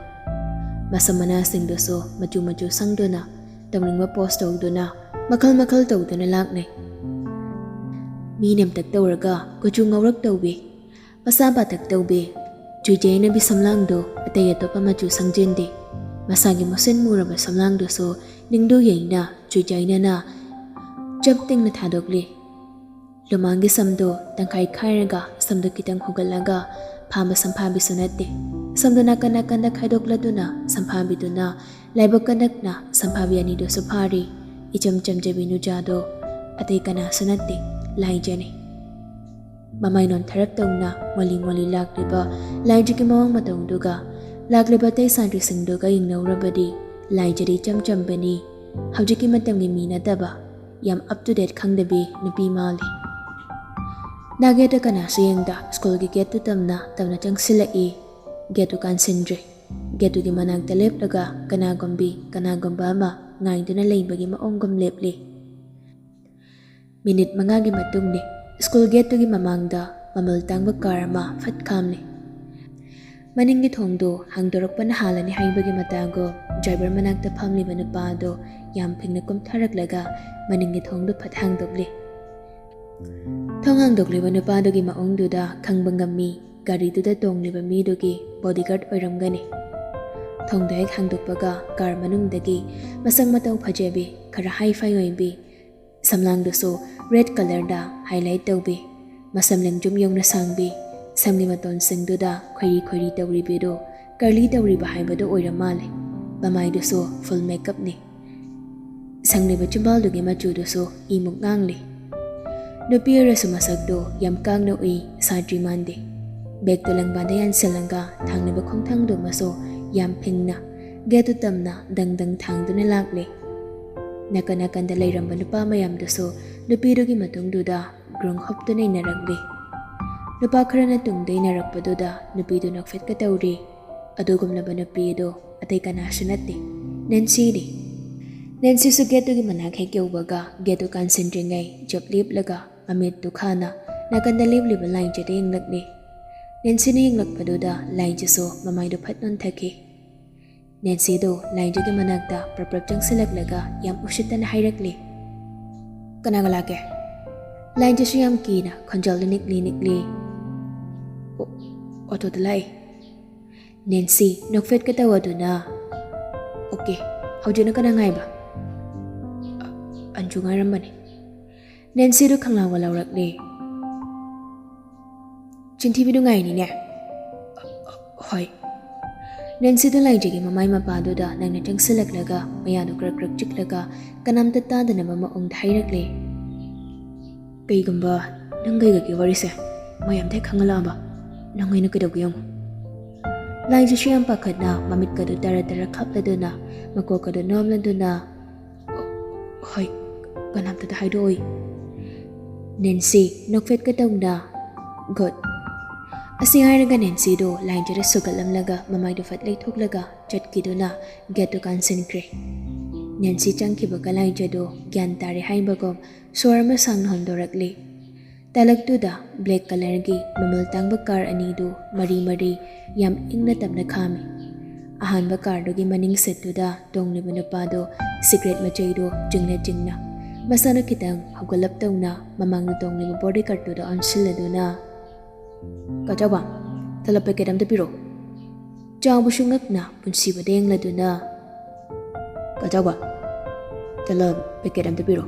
ꯃꯁꯝ ꯃꯅꯥꯁꯤꯡꯗꯨꯁꯨ ꯃꯆꯨ ꯃꯆꯨ ꯁꯪꯗꯨꯅ, ꯇꯧꯅꯤꯡꯕ ꯄꯣꯁ ꯇꯧꯗꯨꯅ, ꯃꯈꯜ ꯃꯈꯜ ꯇꯧꯗꯨꯅ ꯂꯥꯛꯅꯩ꯫ ꯃꯤ ꯅꯦꯝꯇꯛ ꯇꯧꯔꯒ ꯀꯨꯆꯨ ꯉꯧꯔꯛ ꯇꯧꯕꯤ, ꯃꯁꯥ ꯄꯥꯊꯛ ꯇꯧꯕꯤ, ꯆꯨꯏꯖꯩꯅꯕꯤ ꯁꯝꯂꯥꯡꯗꯨ ꯑꯇꯩ ꯑꯇꯣꯞꯄ ꯃꯆꯨ ꯁꯪꯖꯤꯟꯗꯦ꯫ ꯃꯁꯥꯒꯤ ꯃꯨꯁꯤꯟ ꯃꯨꯔꯕ ꯁꯝꯂꯥꯡꯗꯨꯁꯨ ꯅꯤꯡꯗꯨ ꯌꯩꯅ, ꯆꯨꯏꯖꯩꯅꯅ ꯆꯞ ꯇꯤꯡꯅ ꯊꯥꯗꯣꯛꯂꯤ꯫ ꯂꯨꯃꯥꯡꯒꯤ ꯁꯝꯗꯨ ꯇꯪꯈꯥꯏ ꯈꯥꯏꯔꯒ ꯁꯝꯗꯨ ꯈꯤꯇꯪ ꯍꯨꯒꯠꯂꯒ ꯐꯥꯕ ꯁꯝꯐꯥꯕꯤꯁꯨ ꯅꯠꯇꯦ꯫ ꯁꯝꯗꯨ ꯅꯥꯀꯟ ꯅꯥꯀꯟꯗ ꯈꯥꯏꯗꯣꯛꯂꯗꯨꯅ ꯁꯝꯐꯥꯕꯤꯗꯨꯅ ꯂꯥꯏꯕꯛ ꯀꯟꯅꯛꯅ ꯁꯝꯐꯥꯕꯤ ꯑꯅꯤꯗꯨꯁꯨ ꯐꯥꯔꯤ꯫ ꯏꯆꯝ ꯆꯝꯖꯕꯤ ꯅꯨꯖꯥꯗꯣ ꯑꯇꯩ ꯀꯅꯥꯁꯨ ꯅꯠꯇꯦ, ꯂꯥꯏꯖꯅꯤ꯫ ꯃꯃꯥꯏ ꯅꯣꯟꯊꯔꯞ ꯇꯧꯅ ꯃꯣꯂꯤ ꯃꯣꯂꯤ ꯂꯥꯛꯂꯤꯕ ꯂꯥꯏꯖꯒꯤ ꯃꯑꯣꯡ ꯃꯇꯧꯗꯨꯒ ꯂꯥꯛꯂꯤꯕ ꯑꯇꯩ ꯁꯥꯇ꯭ꯔꯤꯁꯤꯡꯗꯨꯒ ꯌꯦꯡꯅꯧꯔꯕꯗꯤ ꯂꯥꯏꯖꯗꯤ ꯏꯆꯝ ꯆꯝꯕꯅꯤ꯫ ꯍꯧꯖꯤꯛꯀꯤ ꯃꯇꯝꯒꯤ ꯃꯤ ꯅꯠꯇꯕ, ꯌꯥꯝ up to date ꯈꯪꯗꯕꯤ ꯅꯨꯄꯤ ꯃꯥꯜꯂꯤ꯫ ꯅꯥꯒꯦꯠꯇ ꯀꯅꯥꯁꯨ ꯌꯦꯡꯗ ꯁ꯭ꯀꯨꯜꯒꯤ ꯒꯦꯠꯇꯨ ꯇꯝꯅ ꯇꯝꯅ ꯆꯪꯁꯤꯜꯂꯛꯏ꯫ ꯒꯦꯠꯇꯨ ꯀꯥꯟꯁꯤꯟꯗ꯭ꯔꯤ꯫ ꯒꯦꯠꯇꯨꯒꯤ ꯃꯅꯥꯛꯇ ꯂꯦꯞꯂꯒ ꯀꯅꯥꯒꯨꯝꯕꯤ ꯀꯅꯥꯒꯨꯝꯕ ꯑꯃ ꯉꯥꯏꯗꯨꯅ ꯂꯩꯕꯒꯤ ꯃꯑꯣꯡꯒꯨꯝ ꯂꯦꯞꯂꯤ꯫ ꯃꯤꯅꯤꯠ ꯃꯉꯥꯒꯤ ꯃꯇꯨꯡꯅꯤ꯫ ꯁ꯭ꯀꯨꯜ ꯒꯦꯠꯇꯨꯒꯤ ꯃꯃꯥꯡꯗ ꯃꯃꯜ ꯇꯥꯡꯕ ꯀꯥꯔ ꯑꯃ ꯐꯠ ꯈꯥꯝꯂꯤ꯫ ꯃꯅꯤꯡꯒꯤ ꯊꯣꯡꯗꯨ ꯍꯥꯡꯗꯣꯔꯛꯄꯅ ꯍꯥꯜꯂꯅꯤ ꯍꯥꯏꯕꯒꯤ ꯃꯇꯥꯒꯨꯝ ꯗ꯭ꯔꯥꯏꯚꯔ ꯃꯅꯥꯛꯇ ꯐꯝꯂꯤꯕ ꯅꯨꯄꯥ ꯑꯗꯨ ꯌꯥꯝ ꯐꯤꯡꯅ ꯀꯨꯝꯊꯔꯛꯂꯒ ꯃꯅꯤꯡꯒꯤ ꯊꯣꯡꯗꯨ ꯐꯠ ꯍꯥꯡꯗꯣꯛꯂꯤ꯫ ꯊꯣꯡ ꯍꯥꯡꯗꯣꯛꯂꯤꯕ ꯅꯨꯄꯥꯗꯨꯒꯤ ꯃꯑꯣꯡꯗꯨꯗ ꯈꯪꯕ ꯉꯝꯃꯤ꯫ ꯒꯥꯔꯤꯗꯨꯗ ꯇꯣꯡꯂꯤꯕ ꯃꯤꯗꯨꯒꯤ ꯕꯣꯗꯤꯒꯥꯔꯗ ꯑꯣꯏꯔꯝꯒꯅꯤ꯫ ꯊꯣꯡꯗꯣ ꯍꯦꯛ ꯍꯥꯡꯗꯣꯛꯄꯒ ꯀꯥꯔ ꯃꯅꯨꯡꯗꯒꯤ ꯃꯁꯛ ꯃꯇꯧ ꯐꯖꯕꯤ, ꯈꯔ ꯍꯥꯏ ꯐꯥꯏ ꯑꯣꯏꯕꯤ, ꯁꯝꯂꯥꯡꯗꯨꯁꯨ ꯔꯦꯗ ꯀꯂꯔꯗ ꯍꯥꯏꯂꯥꯏꯠ ꯇꯧꯕꯤ, ꯃꯁꯝ ꯂꯦꯡꯖꯨꯝ ꯌꯧꯅ ꯁꯥꯡꯕꯤ, ꯁꯝꯒꯤ ꯃꯇꯣꯟꯁꯤꯡꯗꯨꯗ ꯈꯣꯏꯔꯤ ꯈꯣꯏꯔꯤ ꯇꯧꯔꯤꯕꯤꯗꯨ ꯀꯔꯂꯤ ꯇꯧꯔꯤꯕ ꯍꯥꯏꯕꯗꯨ ꯑꯣꯏꯔ ꯃꯥꯜꯂꯦ꯫ ꯃꯃꯥꯏꯗꯨꯁꯨ ꯐꯨꯜ ꯃꯦꯀꯞꯅꯤ꯫ ꯁꯪꯂꯤꯕ ꯆꯤꯝꯕꯥꯜꯗꯨꯒꯤ ꯃꯆꯨꯗꯨꯁꯨ ꯏꯃꯨꯛ ꯉꯥꯡꯂꯤ꯫ ꯅꯨꯄꯤ ꯑꯣꯏꯔꯁꯨ ꯃꯁꯛꯇꯨ ꯌꯥꯝ ꯀꯥꯡꯅ ꯎꯏ, ꯁꯥꯇ꯭ꯔꯤ ꯃꯥꯟꯗꯦ꯫ ꯕꯦꯒꯇꯨ ꯂꯪꯕꯥꯟꯗ ꯌꯥꯟꯁꯤꯜꯂꯒ ꯊꯥꯡꯂꯤꯕ ꯈꯣꯡꯊꯥꯡꯗꯨꯃꯁꯨ ꯌꯥꯝ ꯐꯤꯡꯅ ꯒꯦꯠꯇꯨ ꯇꯝꯅ ꯗꯪ ꯗꯪ ꯊꯥꯡꯗꯨꯅ ꯂꯥꯛꯂꯦ꯫ ꯅꯥꯀꯟ ꯅꯥꯀꯟꯗ ꯂꯩꯔꯝꯕ ꯅꯨꯄꯥ ꯃꯌꯥꯝꯗꯨꯁꯨ ꯅꯨꯄꯤꯗꯨꯒꯤ ꯃꯇꯨꯡꯗꯨꯗ ꯒ꯭ꯔꯨꯡ ꯍꯣꯞꯇꯨꯅ ꯏꯟꯅꯔꯛꯂꯤ꯫ ꯅꯨꯄꯥ ꯈꯔꯅ ꯇꯨꯡꯗ ꯏꯟꯅꯔꯛꯄꯗꯨꯗ ꯅꯨꯄꯤꯗꯨ ꯅꯣꯛꯐꯦꯠꯀ ꯇꯧꯔꯤ꯫ ꯑꯗꯨꯒꯨꯝꯂꯕ ꯅꯨꯄꯤ ꯑꯗꯨ ꯑꯇꯩ ꯀꯅꯥꯁꯨ ꯅꯠꯇꯦ, ꯅꯦꯟꯁꯤꯅꯤ꯫ ꯅꯦꯟꯁꯤꯁꯨ ꯒꯦꯠꯇꯨꯒꯤ ꯃꯅꯥꯛ ꯍꯦꯛ ꯌꯧꯕꯒ ꯒꯦꯠꯇꯨ ꯀꯥꯟꯁꯤꯟꯗ꯭ꯔꯤꯉꯩ ꯖꯞ ꯂꯦꯞꯂꯒ ꯃꯃꯤꯠꯇꯨ ꯈꯥꯅ ꯅꯥꯀꯟꯗ ꯂꯦꯞꯂꯤꯕ ꯂꯥꯏꯟꯖꯗ ꯌꯦꯡꯂꯛꯂꯤ꯫ ꯅꯦꯟꯁꯤꯅ ꯌꯦꯡꯂꯛꯄꯗꯨꯗ ꯂꯥꯏꯟꯖꯁꯨ ꯃꯃꯥꯏꯗꯨ ꯐꯠ ꯅꯣꯟꯊꯈꯤ꯫ ꯅꯦꯟꯁꯤꯗꯨ ꯂꯥꯏꯟꯖꯒꯤ ꯃꯅꯥꯛꯇ ꯄ꯭ꯔꯞ ꯄ꯭ꯔꯞ ꯆꯪꯁꯤꯜꯂꯛꯂꯒ ꯌꯥꯝ ꯎꯁꯤꯠꯇꯅ ꯍꯥꯏꯔꯛꯂꯤ, "ꯀꯅꯥꯒ ꯂꯥꯛꯀꯦ?" ꯂꯥꯏꯟꯖꯁꯨ ꯌꯥꯝ ꯀꯤꯅ ꯈꯣꯟꯖꯦꯜꯗꯨ ꯅꯤꯛꯂꯤ ꯅꯤꯛꯂꯤ, "ꯑꯣ-, ꯑꯣꯇꯣꯗ ꯂꯥꯛꯏ꯫" ꯅꯦꯟꯁꯤ ꯅꯣꯛꯐꯦꯠꯀ ꯇꯧ ꯑꯗꯨꯅ, "ꯑꯣꯀꯦ, ꯍꯧꯖꯤꯛꯅ ꯀꯅꯥ ꯉꯥꯏꯕ?" "ꯑ-, ꯑꯟꯖꯨ ꯉꯥꯏꯔꯝꯕꯅꯤ꯫" ꯅꯦꯟꯁꯤꯗꯨ ꯈꯪꯂꯥꯎꯒ ꯂꯧꯔꯛꯂꯦ꯫ "ꯆꯤꯟꯊꯤꯕꯤ ꯅꯨꯡꯉꯥꯏꯅꯤꯅꯦ꯫" "ꯍꯣꯏ꯫" ꯅꯦꯟꯁꯤꯗꯨ ꯂꯥꯏꯖꯒꯤ ꯃꯃꯥꯏ ꯃꯄꯥꯗꯨꯗ ꯅꯪꯅ ꯆꯪꯁꯤꯜꯂꯛꯂꯒ ꯃꯌꯥꯗꯨ ꯀ꯭ꯔꯛ ꯀ꯭ꯔꯛ ꯆꯤꯛꯂꯒ ꯀꯅꯥꯝꯇ ꯇꯥꯗꯅꯕ ꯃꯑꯣꯡꯗ ꯍꯥꯏꯔꯛꯂꯦ, "ꯀꯩꯒꯨꯝꯕ ꯅꯪ ꯀꯩꯒꯒꯤ ꯋꯥꯔꯤꯁꯦ ꯃꯌꯥꯝꯗ ꯍꯦꯛ ꯈꯪꯍꯜꯂꯛꯑꯕ ꯅꯪ ꯑꯩꯅ ꯀꯩꯗꯧꯒꯦ ꯌꯦꯡꯉꯨ꯫" ꯂꯥꯏꯖꯁꯨ ꯌꯥꯝ ꯄꯥꯈꯠꯅ ꯃꯃꯤꯠꯀꯗꯨ ꯇꯔꯥ ꯇꯔꯥ ꯈꯞꯂꯗꯨꯅ ꯃꯀꯣꯛꯀꯗꯨ ꯅꯣꯝꯂꯗꯨꯅ, "ꯍꯣꯏ, ꯀꯅꯥꯝꯇꯗ ꯍꯥꯏꯗꯣꯛꯑꯣꯏ꯫" ꯅꯦꯟꯁꯤ ꯅꯣꯛꯐꯦꯠꯀ ꯇꯧꯅ, "ꯒꯨꯗ꯫" ꯑꯁꯤ ꯍꯥꯏꯔꯒ ꯅꯦꯟꯁꯤꯗꯨ ꯂꯥꯏꯟꯖꯗ ꯁꯨꯒꯠꯂꯝꯂꯒ ꯃꯃꯥꯏꯗꯨ ꯐꯠ ꯂꯩꯊꯣꯛꯂꯒ ꯆꯠꯈꯤꯗꯨꯅ ꯒꯦꯠꯇꯨ ꯀꯥꯟꯁꯤꯟꯈ꯭ꯔꯦ꯫ ꯅꯦꯟꯁꯤ ꯆꯪꯈꯤꯕꯒ ꯂꯥꯏꯟꯖꯗꯨ ꯒ꯭ꯌꯥꯟ ꯇꯥꯔꯦ ꯍꯥꯏꯕꯒꯨꯝ ꯁꯣꯔ ꯑꯃ ꯁꯥꯡꯅ ꯍꯣꯟꯗꯣꯔꯛꯂꯤ꯫ ꯇꯥꯂꯛꯇꯨꯗ ꯕ꯭ꯂꯦꯛ ꯀꯂꯔꯒꯤ ꯃꯃꯜ ꯇꯥꯡꯕ ꯀꯥꯔ ꯑꯅꯤꯗꯨ ꯃꯔꯤ ꯃꯔꯤ ꯌꯥꯝ ꯏꯪꯅ ꯇꯞꯅ ꯈꯥꯝꯃꯤ꯫ ꯑꯍꯥꯟꯕ ꯀꯥꯔꯗꯨꯒꯤ ꯃꯅꯤꯡ ꯁꯤꯠꯇꯨꯗ ꯇꯣꯡꯂꯤꯕ ꯅꯨꯄꯥꯗꯨ ꯁꯤꯒꯔꯦꯠ ꯃꯆꯩꯗꯨ ꯆꯤꯡꯅ ꯆꯤꯡꯅ ꯃꯁꯥꯅ ꯈꯤꯇꯪ ꯍꯧꯒꯠꯂꯞ ꯇꯧꯅ ꯃꯃꯥꯡꯗ ꯇꯣꯡꯂꯤꯕ ꯕꯣꯗꯤꯒꯥꯔꯗꯇꯨꯗ ꯑꯣꯟꯁꯤꯜꯂꯗꯨꯅ, "ꯀꯆꯥꯎꯕ, ꯇꯂꯞ ꯄꯦꯀꯦꯠ ꯑꯝꯇ ꯄꯤꯔꯛꯑꯣ꯫" ꯆꯥꯎꯕꯁꯨ ꯉꯛꯅ ꯄꯨꯟꯁꯤꯕꯗ ꯌꯦꯡꯂꯗꯨꯅ, "ꯀꯆꯥꯎꯕ, ꯇꯂꯞ ꯄꯦꯀꯦꯠ ꯑꯝꯇ ꯄꯤꯔꯣ꯫"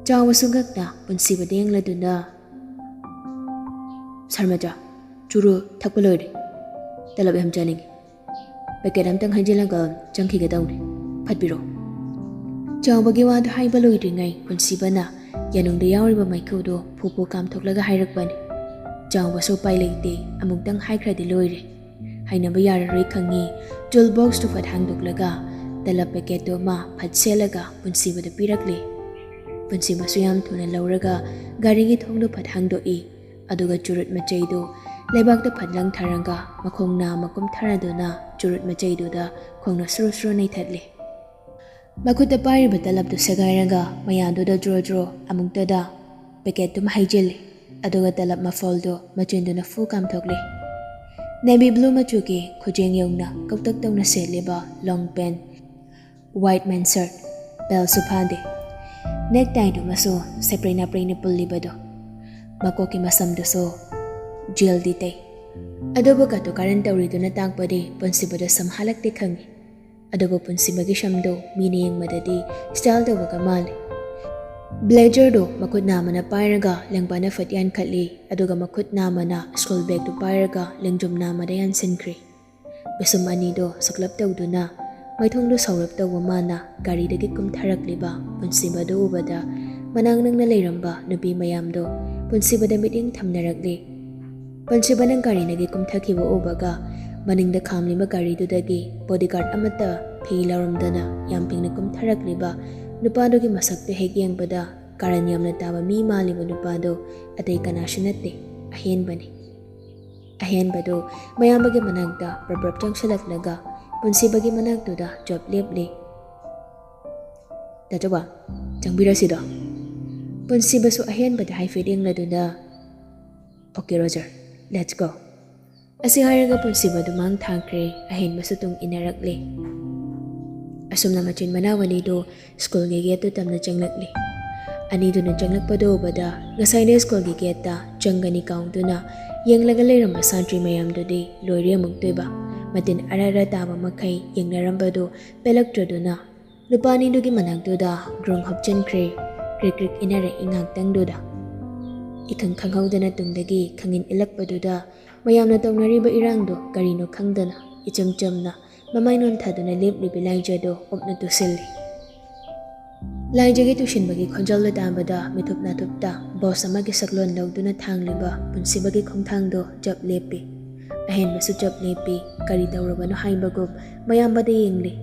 ꯆꯥꯎꯕꯁꯨ ꯉꯛꯅ ꯄꯨꯟꯁꯤꯕꯗ ꯌꯦꯡꯂꯗꯨꯅ, "ꯁꯥꯔ ꯃꯆꯥ, ꯆꯨꯔꯨ ꯊꯛꯄ ꯂꯣꯏꯔꯦ, ꯇꯂꯞ ꯌꯥꯝ ꯆꯥꯅꯤꯡꯉꯤ꯫ ꯄꯦꯀꯦꯠ ꯑꯝꯇꯪ ꯍꯩꯖꯤꯜꯂꯒ ꯆꯪꯈꯤꯒꯗꯧꯅꯤ, ꯐꯠꯄꯤꯔꯣ꯫" ꯆꯥꯎꯕꯒꯤ ꯋꯥꯗꯨ ꯍꯥꯏꯕ ꯂꯣꯏꯗ꯭ꯔꯤꯉꯩ ꯄꯨꯟꯁꯤꯕꯅ ꯌꯥꯅꯨꯡꯗ ꯌꯥꯎꯔꯤꯕ ꯃꯩꯈꯨꯗꯨ ꯐꯨ ꯐꯨ ꯀꯥꯝꯊꯣꯛꯂꯒ ꯍꯥꯏꯔꯛꯄꯅꯤ꯫ ꯆꯥꯎꯕꯁꯨ ꯎꯄꯥꯏ ꯂꯩꯇꯦ, ꯑꯃꯨꯛꯇꯪ ꯍꯥꯏꯈ꯭ꯔꯗꯤ ꯂꯣꯏꯔꯦ꯫ ꯍꯥꯏꯅꯕ ꯌꯥꯔꯔꯣꯏ ꯈꯪꯉꯤ꯫ ꯇꯨꯜ ꯕꯣꯛꯁꯇꯨ ꯐꯠ ꯍꯥꯡꯗꯣꯛꯂꯒ ꯇꯂꯞ ꯄꯦꯀꯦꯠꯇꯨ ꯑꯃ ꯐꯠ ꯁꯦꯠꯂꯒ ꯄꯨꯟꯁꯤꯕꯗ ꯄꯤꯔꯛꯂꯦ꯫ ꯄꯨꯟꯁꯤꯕꯁꯨ ꯌꯥꯝ ꯊꯨꯅ ꯂꯧꯔꯒ ꯒꯥꯔꯤꯒꯤ ꯊꯣꯡꯗꯨ ꯐꯠ ꯍꯥꯡꯗꯣꯛꯏ꯫ ꯑꯗꯨꯒ ꯆꯨꯔꯨꯠ ꯃꯆꯩꯗꯨ ꯂꯩꯕꯥꯛꯇ ꯐꯠ ꯂꯪꯊꯔꯒ ꯃꯈꯣꯡ ꯅꯥꯝꯃ ꯀꯨꯝꯊꯔꯗꯨꯅ ꯆꯨꯔꯨꯠ ꯃꯆꯩꯗꯨꯗ ꯈꯣꯡꯅ ꯁꯨꯔꯨ ꯁꯨꯔꯨ ꯅꯩꯊꯠꯂꯦ꯫ ꯃꯈꯨꯠꯇ ꯄꯥꯏꯔꯤꯕ ꯇꯂꯞꯇꯨ ꯁꯦꯒꯥꯏꯔꯒ ꯃꯌꯥꯗꯨꯗ ꯖ꯭ꯔꯣ ꯖ꯭ꯔꯣ ꯑꯃꯨꯛꯇꯗ ꯄꯦꯀꯦꯠꯇꯨꯃ ꯍꯩꯖꯤꯜꯂꯤ꯫ ꯑꯗꯨꯒ ꯇꯂꯞ ꯃꯐꯣꯜꯗꯨ ꯃꯆꯤꯟꯗꯨꯅ ꯐꯨ ꯀꯥꯝꯊꯣꯛꯂꯤ꯫ ꯅꯦꯚꯤ ꯕ꯭ꯂꯨ ꯃꯆꯨꯒꯤ ꯈꯨꯖꯦꯡ ꯌꯧꯅ ꯀꯛꯇꯛ ꯇꯧꯅ ꯁꯦꯠꯂꯤꯕ ꯂꯣꯡ ꯄꯦꯟ, ꯋꯥꯏꯠ ꯃꯦꯟ ꯁꯔꯠ, ꯕꯦꯜꯁꯨ ꯐꯥꯗꯦ꯫ ꯅꯦꯛ ꯇꯥꯏꯗꯨꯃꯁꯨ ꯁꯦꯄ꯭ꯔꯩ ꯅꯥꯄ꯭ꯔꯩꯅ ꯄꯨꯜꯂꯤꯕꯗꯣ꯫ ꯃꯀꯣꯛꯀꯤ ꯃꯁꯝꯗꯨꯁꯨ ꯖꯦꯜꯗꯤ ꯇꯩ꯫ ꯑꯗꯨꯕꯨ ꯀꯇꯨ ꯀꯥꯔꯟ ꯇꯧꯔꯤꯗꯨꯅ ꯇꯥꯛꯄꯗꯤ ꯄꯨꯟꯁꯤꯕꯗ ꯁꯝ ꯍꯥꯜꯂꯛꯇꯦ ꯈꯪꯉꯤ꯫ ꯑꯗꯨꯕꯨ ꯄꯨꯟꯁꯤꯕꯒꯤ ꯁꯝꯗꯨ ꯃꯤꯅ ꯌꯦꯡꯕꯗꯗꯤ ꯁ꯭ꯇꯥꯏꯜ ꯇꯧꯕꯒ ꯃꯥꯜꯂꯤ꯫ ꯕ꯭ꯂꯦꯖꯔꯗꯨ ꯃꯈꯨꯠ ꯅꯥꯝꯃꯅ ꯄꯥꯏꯔꯒ ꯂꯦꯡꯕꯥꯅ ꯐꯠ ꯌꯥꯟꯈꯠꯂꯤ, ꯑꯗꯨꯒ ꯃꯈꯨꯠ ꯅꯥꯝꯃꯅ ꯁ꯭ꯀꯨꯜ ꯕꯦꯒꯇꯨ ꯄꯥꯏꯔꯒ ꯂꯦꯡꯖꯨꯝ ꯅꯥꯝꯃꯗ ꯌꯥꯟꯁꯤꯟꯈ꯭ꯔꯤ꯫ ꯄꯤꯁꯨꯝ ꯑꯅꯤꯗꯨ ꯁꯨꯛꯂꯞ ꯇꯧꯗꯨꯅ ꯃꯥꯏꯊꯣꯡꯗꯨ ꯁꯧꯔꯞ ꯇꯧꯕ ꯃꯥꯅ ꯒꯥꯔꯤꯗꯒꯤ ꯀꯨꯝꯊꯔꯛꯂꯤꯕ ꯄꯨꯟꯁꯤꯕꯗꯨ ꯎꯕꯗ ꯃꯅꯥꯛ ꯅꯛꯅ ꯂꯩꯔꯝꯕ ꯅꯨꯄꯤ ꯃꯌꯥꯝꯗꯨ ꯄꯨꯟꯁꯤꯕꯗ ꯃꯤꯠꯌꯦꯡ ꯊꯝꯅꯔꯛꯂꯤ꯫ ꯄꯨꯟꯁꯤꯕꯅ ꯒꯥꯔꯤꯗꯒꯤ ꯀꯨꯝꯊꯈꯤꯕ ꯎꯕꯒ ꯃꯅꯤꯡꯗ ꯈꯥꯝꯂꯤꯕ ꯒꯥꯔꯤꯗꯨꯗꯒꯤ ꯕꯣꯗꯤꯒꯥꯔꯗ ꯑꯃꯠꯇ ꯐꯤ ꯂꯧꯔꯝꯗꯅ ꯌꯥꯝ ꯄꯤꯡꯅ ꯀꯨꯝꯊꯔꯛꯂꯤꯕ ꯅꯨꯄꯥꯗꯨꯒꯤ ꯃꯁꯛꯇꯨ ꯍꯦꯛ ꯌꯦꯡꯕꯗ ꯀꯥꯔꯟ ꯌꯥꯝꯅ ꯇꯥꯕ ꯃꯤ ꯃꯥꯜꯂꯤꯕ ꯅꯨꯄꯥꯗꯨ ꯑꯇꯩ ꯀꯅꯥꯁꯨ ꯅꯠꯇꯦ, ꯑꯍꯦꯟꯕꯅꯤ꯫ ꯑꯍꯦꯟꯕꯗꯨ ꯃꯌꯥꯝꯕꯒꯤ ꯃꯅꯥꯛꯇ ꯄ꯭ꯔꯞ ꯄ꯭ꯔꯞ ꯆꯪꯁꯤꯜꯂꯛꯂꯒ ꯄꯨꯟꯁꯤꯕꯒꯤ ꯃꯅꯥꯛꯇꯨꯗ ꯆꯞ ꯂꯦꯞꯂꯤ꯫ "ꯇꯥꯆꯧꯕ, ꯆꯪꯕꯤꯔꯣ ꯁꯤꯗꯣ꯫" ꯄꯨꯟꯁꯤꯕꯁꯨ ꯑꯍꯦꯟꯕꯗ ꯍꯥꯏꯐꯦꯠ ꯌꯦꯡꯂꯗꯨꯅ, "ꯑꯣꯀꯦ ꯔꯣꯖꯔ, ꯂꯦꯠꯁ ꯒꯣ꯫" ꯑꯁꯤ ꯍꯥꯏꯔꯒ ꯄꯨꯟꯁꯤꯕꯗꯨ ꯃꯥꯡ ꯊꯥꯈ꯭ꯔꯦ, ꯑꯍꯦꯟꯕꯁꯨ ꯇꯨꯡ ꯏꯟꯅꯔꯛꯂꯦ꯫ ꯑꯁꯨꯝꯅ ꯃꯆꯤꯟ ꯃꯅꯥꯎ ꯑꯅꯤꯗꯨ ꯁ꯭ꯀꯨꯜꯒꯤ ꯒꯦꯠꯇꯨ ꯇꯝꯅ ꯆꯪꯂꯛꯂꯤ꯫ ꯑꯅꯤꯗꯨꯅ ꯆꯪꯂꯛꯄꯗꯨ ꯎꯕꯗ ꯉꯁꯥꯏꯅ ꯁ꯭ꯀꯨꯜꯒꯤ ꯒꯦꯠꯇ ꯆꯪꯒꯅꯤ ꯀꯥꯎꯗꯨꯅ ꯌꯦꯡꯂꯒ ꯂꯩꯔꯝꯕ ꯁꯥꯇ꯭ꯔꯤ ꯃꯌꯥꯝꯗꯨꯗꯤ ꯂꯣꯏꯔꯦ ꯑꯃꯨꯛꯇꯣꯏꯕ꯫ ꯃꯇꯤꯟ ꯑꯔ ꯑꯔ ꯇꯥꯕ ꯃꯈꯩ ꯌꯦꯡꯅꯔꯝꯕꯗꯨ ꯄꯦꯜꯂꯛꯇ꯭ꯔꯗꯨꯅ ꯅꯨꯄꯥ ꯑꯅꯤꯗꯨꯒꯤ ꯃꯅꯥꯛꯇꯨꯗ ꯒ꯭ꯔꯨꯡ ꯍꯨꯞꯆꯤꯟꯈ꯭ꯔꯦ꯫ ꯀ꯭ꯔꯤꯛ ꯀ꯭ꯔꯤꯛ ꯏꯟꯅꯔꯛꯏ ꯉꯥꯏꯍꯥꯛꯇꯪꯗꯨꯗ꯫ ꯏꯈꯪ ꯈꯪꯍꯧꯗꯅ ꯇꯨꯡꯗꯒꯤ ꯈꯪꯏꯟ ꯏꯜꯂꯛꯄꯗꯨꯗ ꯃꯌꯥꯝꯅ ꯇꯧꯅꯔꯤꯕ ꯏꯔꯥꯡꯗꯣ ꯀꯔꯤꯅꯣ ꯈꯪꯗꯅ ꯏꯆꯝ ꯆꯝꯅ ꯃꯃꯥꯏ ꯅꯣꯟꯊꯗꯨꯅ ꯂꯦꯞꯂꯤꯕꯤ ꯂꯥꯏꯖꯗꯣ ꯑꯣꯛꯅ ꯇꯨꯁꯤꯜꯂꯤ꯫ ꯂꯥꯏꯖꯒꯤ ꯇꯨꯁꯤꯟꯕꯒꯤ ꯈꯣꯟꯖꯦꯜꯗ ꯇꯥꯕꯗ ꯃꯤꯊꯨꯞ ꯅꯥꯊꯨꯞꯇ ꯕꯣꯁ ꯑꯃꯒꯤ ꯁꯛꯂꯣꯟ ꯂꯧꯗꯨꯅ ꯊꯥꯡꯂꯤꯕ ꯄꯨꯟꯁꯤꯕꯒꯤ ꯈꯣꯡꯊꯥꯡꯗꯣ ꯆꯞ ꯂꯦꯞꯄꯤ꯫ ꯑꯍꯦꯟꯕꯁꯨ ꯆꯞ ꯂꯦꯞꯄꯤ꯫ ꯀꯔꯤ ꯇꯧꯔꯕꯅꯣ ꯍꯥꯏꯕꯒꯨꯝ ꯃꯌꯥꯝꯕꯗ ꯌꯦꯡꯂꯤ꯫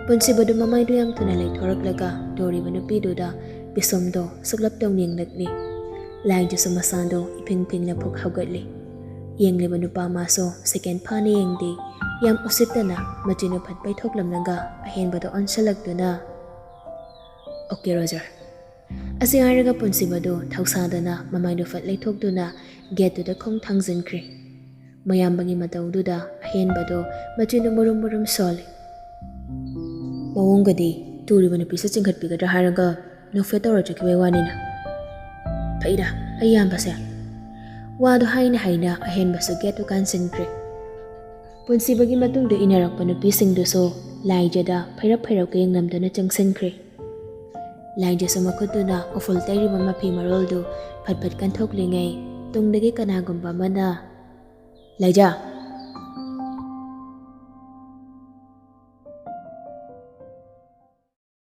ꯄꯨꯟꯁꯤꯕꯗꯨ ꯃꯃꯥꯏꯗꯨ ꯌꯥꯝ ꯊꯨꯅ ꯂꯩꯊꯣꯔꯛꯂꯒ ꯇꯧꯔꯤꯕ ꯅꯨꯄꯤꯗꯨꯗ ꯄꯤꯁꯨꯝꯗꯣ ꯁꯨꯛꯂꯞ ꯇꯧꯅꯤꯡꯂꯛꯂꯤ꯫ ꯂꯥꯏꯖꯁꯨ ꯃꯁꯥꯗꯣ ꯏꯐꯤꯡ ꯐꯤꯡꯅ ꯐꯨꯛ ꯍꯧꯒꯠꯂꯤ꯫ ꯌꯦꯡꯂꯤꯕ ꯅꯨꯄꯥ ꯃꯥꯁꯨ ꯁꯦꯀꯦꯟ ꯐꯥꯅ ꯌꯦꯡꯗꯦ꯫ ꯌꯥꯝ ꯎꯁꯤꯠꯇꯅ ꯃꯆꯤꯟ ꯎꯐꯠ ꯄꯩꯊꯣꯛꯂꯝꯂꯒ ꯑꯍꯦꯟꯕꯗ ꯑꯣꯟꯁꯤꯜꯂꯛꯇꯨꯅ, "ꯑꯣꯀꯦ, ꯔꯣꯖꯔ꯫" ꯑꯁꯤ ꯍꯥꯏꯔꯒ ꯄꯨꯟꯁꯤꯕꯗꯨ ꯊꯧꯁꯥꯗꯅ ꯃꯃꯥꯏꯗꯨ ꯐꯠ ꯂꯩꯊꯣꯛꯇꯨꯅ ꯒꯦꯠꯇꯨꯗ ꯈꯣꯡ ꯊꯥꯡꯖꯤꯟꯈ꯭ꯔꯦ꯫ ꯃꯌꯥꯝꯕꯒꯤ ꯃꯇꯧꯗꯨꯗ ꯑꯍꯦꯟꯕꯗꯣ ꯃꯆꯤꯟꯗꯨ ꯃꯨꯔꯨꯝ ꯃꯨꯔꯨꯝ ꯁꯣꯜꯂꯤ꯫ ꯃꯑꯣꯡꯒꯗꯤ ꯇꯨꯔꯤꯕ ꯅꯨꯄꯤꯁꯦ ꯆꯤꯡꯈꯠꯄꯤꯒꯗ꯭ꯔꯥ ꯍꯥꯏꯔꯒ ꯅꯣꯛꯐꯦꯠ ꯇꯧꯔ ꯆꯠꯈꯤꯕꯩ ꯋꯥꯅꯤꯅ꯫ "ꯐꯩꯗ, ꯑꯩ ꯌꯥꯝꯕꯁꯦ꯫" ꯋꯥꯗꯨ ꯍꯥꯏꯅ ꯍꯥꯏꯅ ꯑꯍꯦꯟꯕꯁꯨ ꯒꯦꯠꯇꯨ ꯀꯥꯟꯁꯤꯟꯈ꯭ꯔꯦ꯫ ꯄꯨꯟꯁꯤꯕꯒꯤ ꯃꯇꯨꯡꯗ ꯏꯟꯅꯔꯛꯄ ꯅꯨꯄꯤꯁꯤꯡꯗꯨꯁꯨ ꯂꯥꯏꯖꯗ ꯐꯩꯔꯞ ꯐꯩꯔꯞꯀ ꯌꯦꯡꯂꯝꯗꯨꯅ ꯆꯪꯁꯤꯟꯈ꯭ꯔꯦ꯫ ꯂꯥꯏꯖꯁꯨ ꯃꯈꯨꯠꯇꯨꯅ ꯎꯐꯨꯜ ꯇꯩꯔꯤꯕ ꯃꯐꯤ ꯃꯔꯣꯜꯗꯨ ꯐꯠ ꯐꯠ ꯀꯟꯊꯣꯛꯂꯤꯉꯩ ꯇꯨꯡꯗꯒꯤ ꯀꯅꯥꯒꯨꯝꯕ ꯑꯃꯅ, "ꯂꯥꯏꯖ,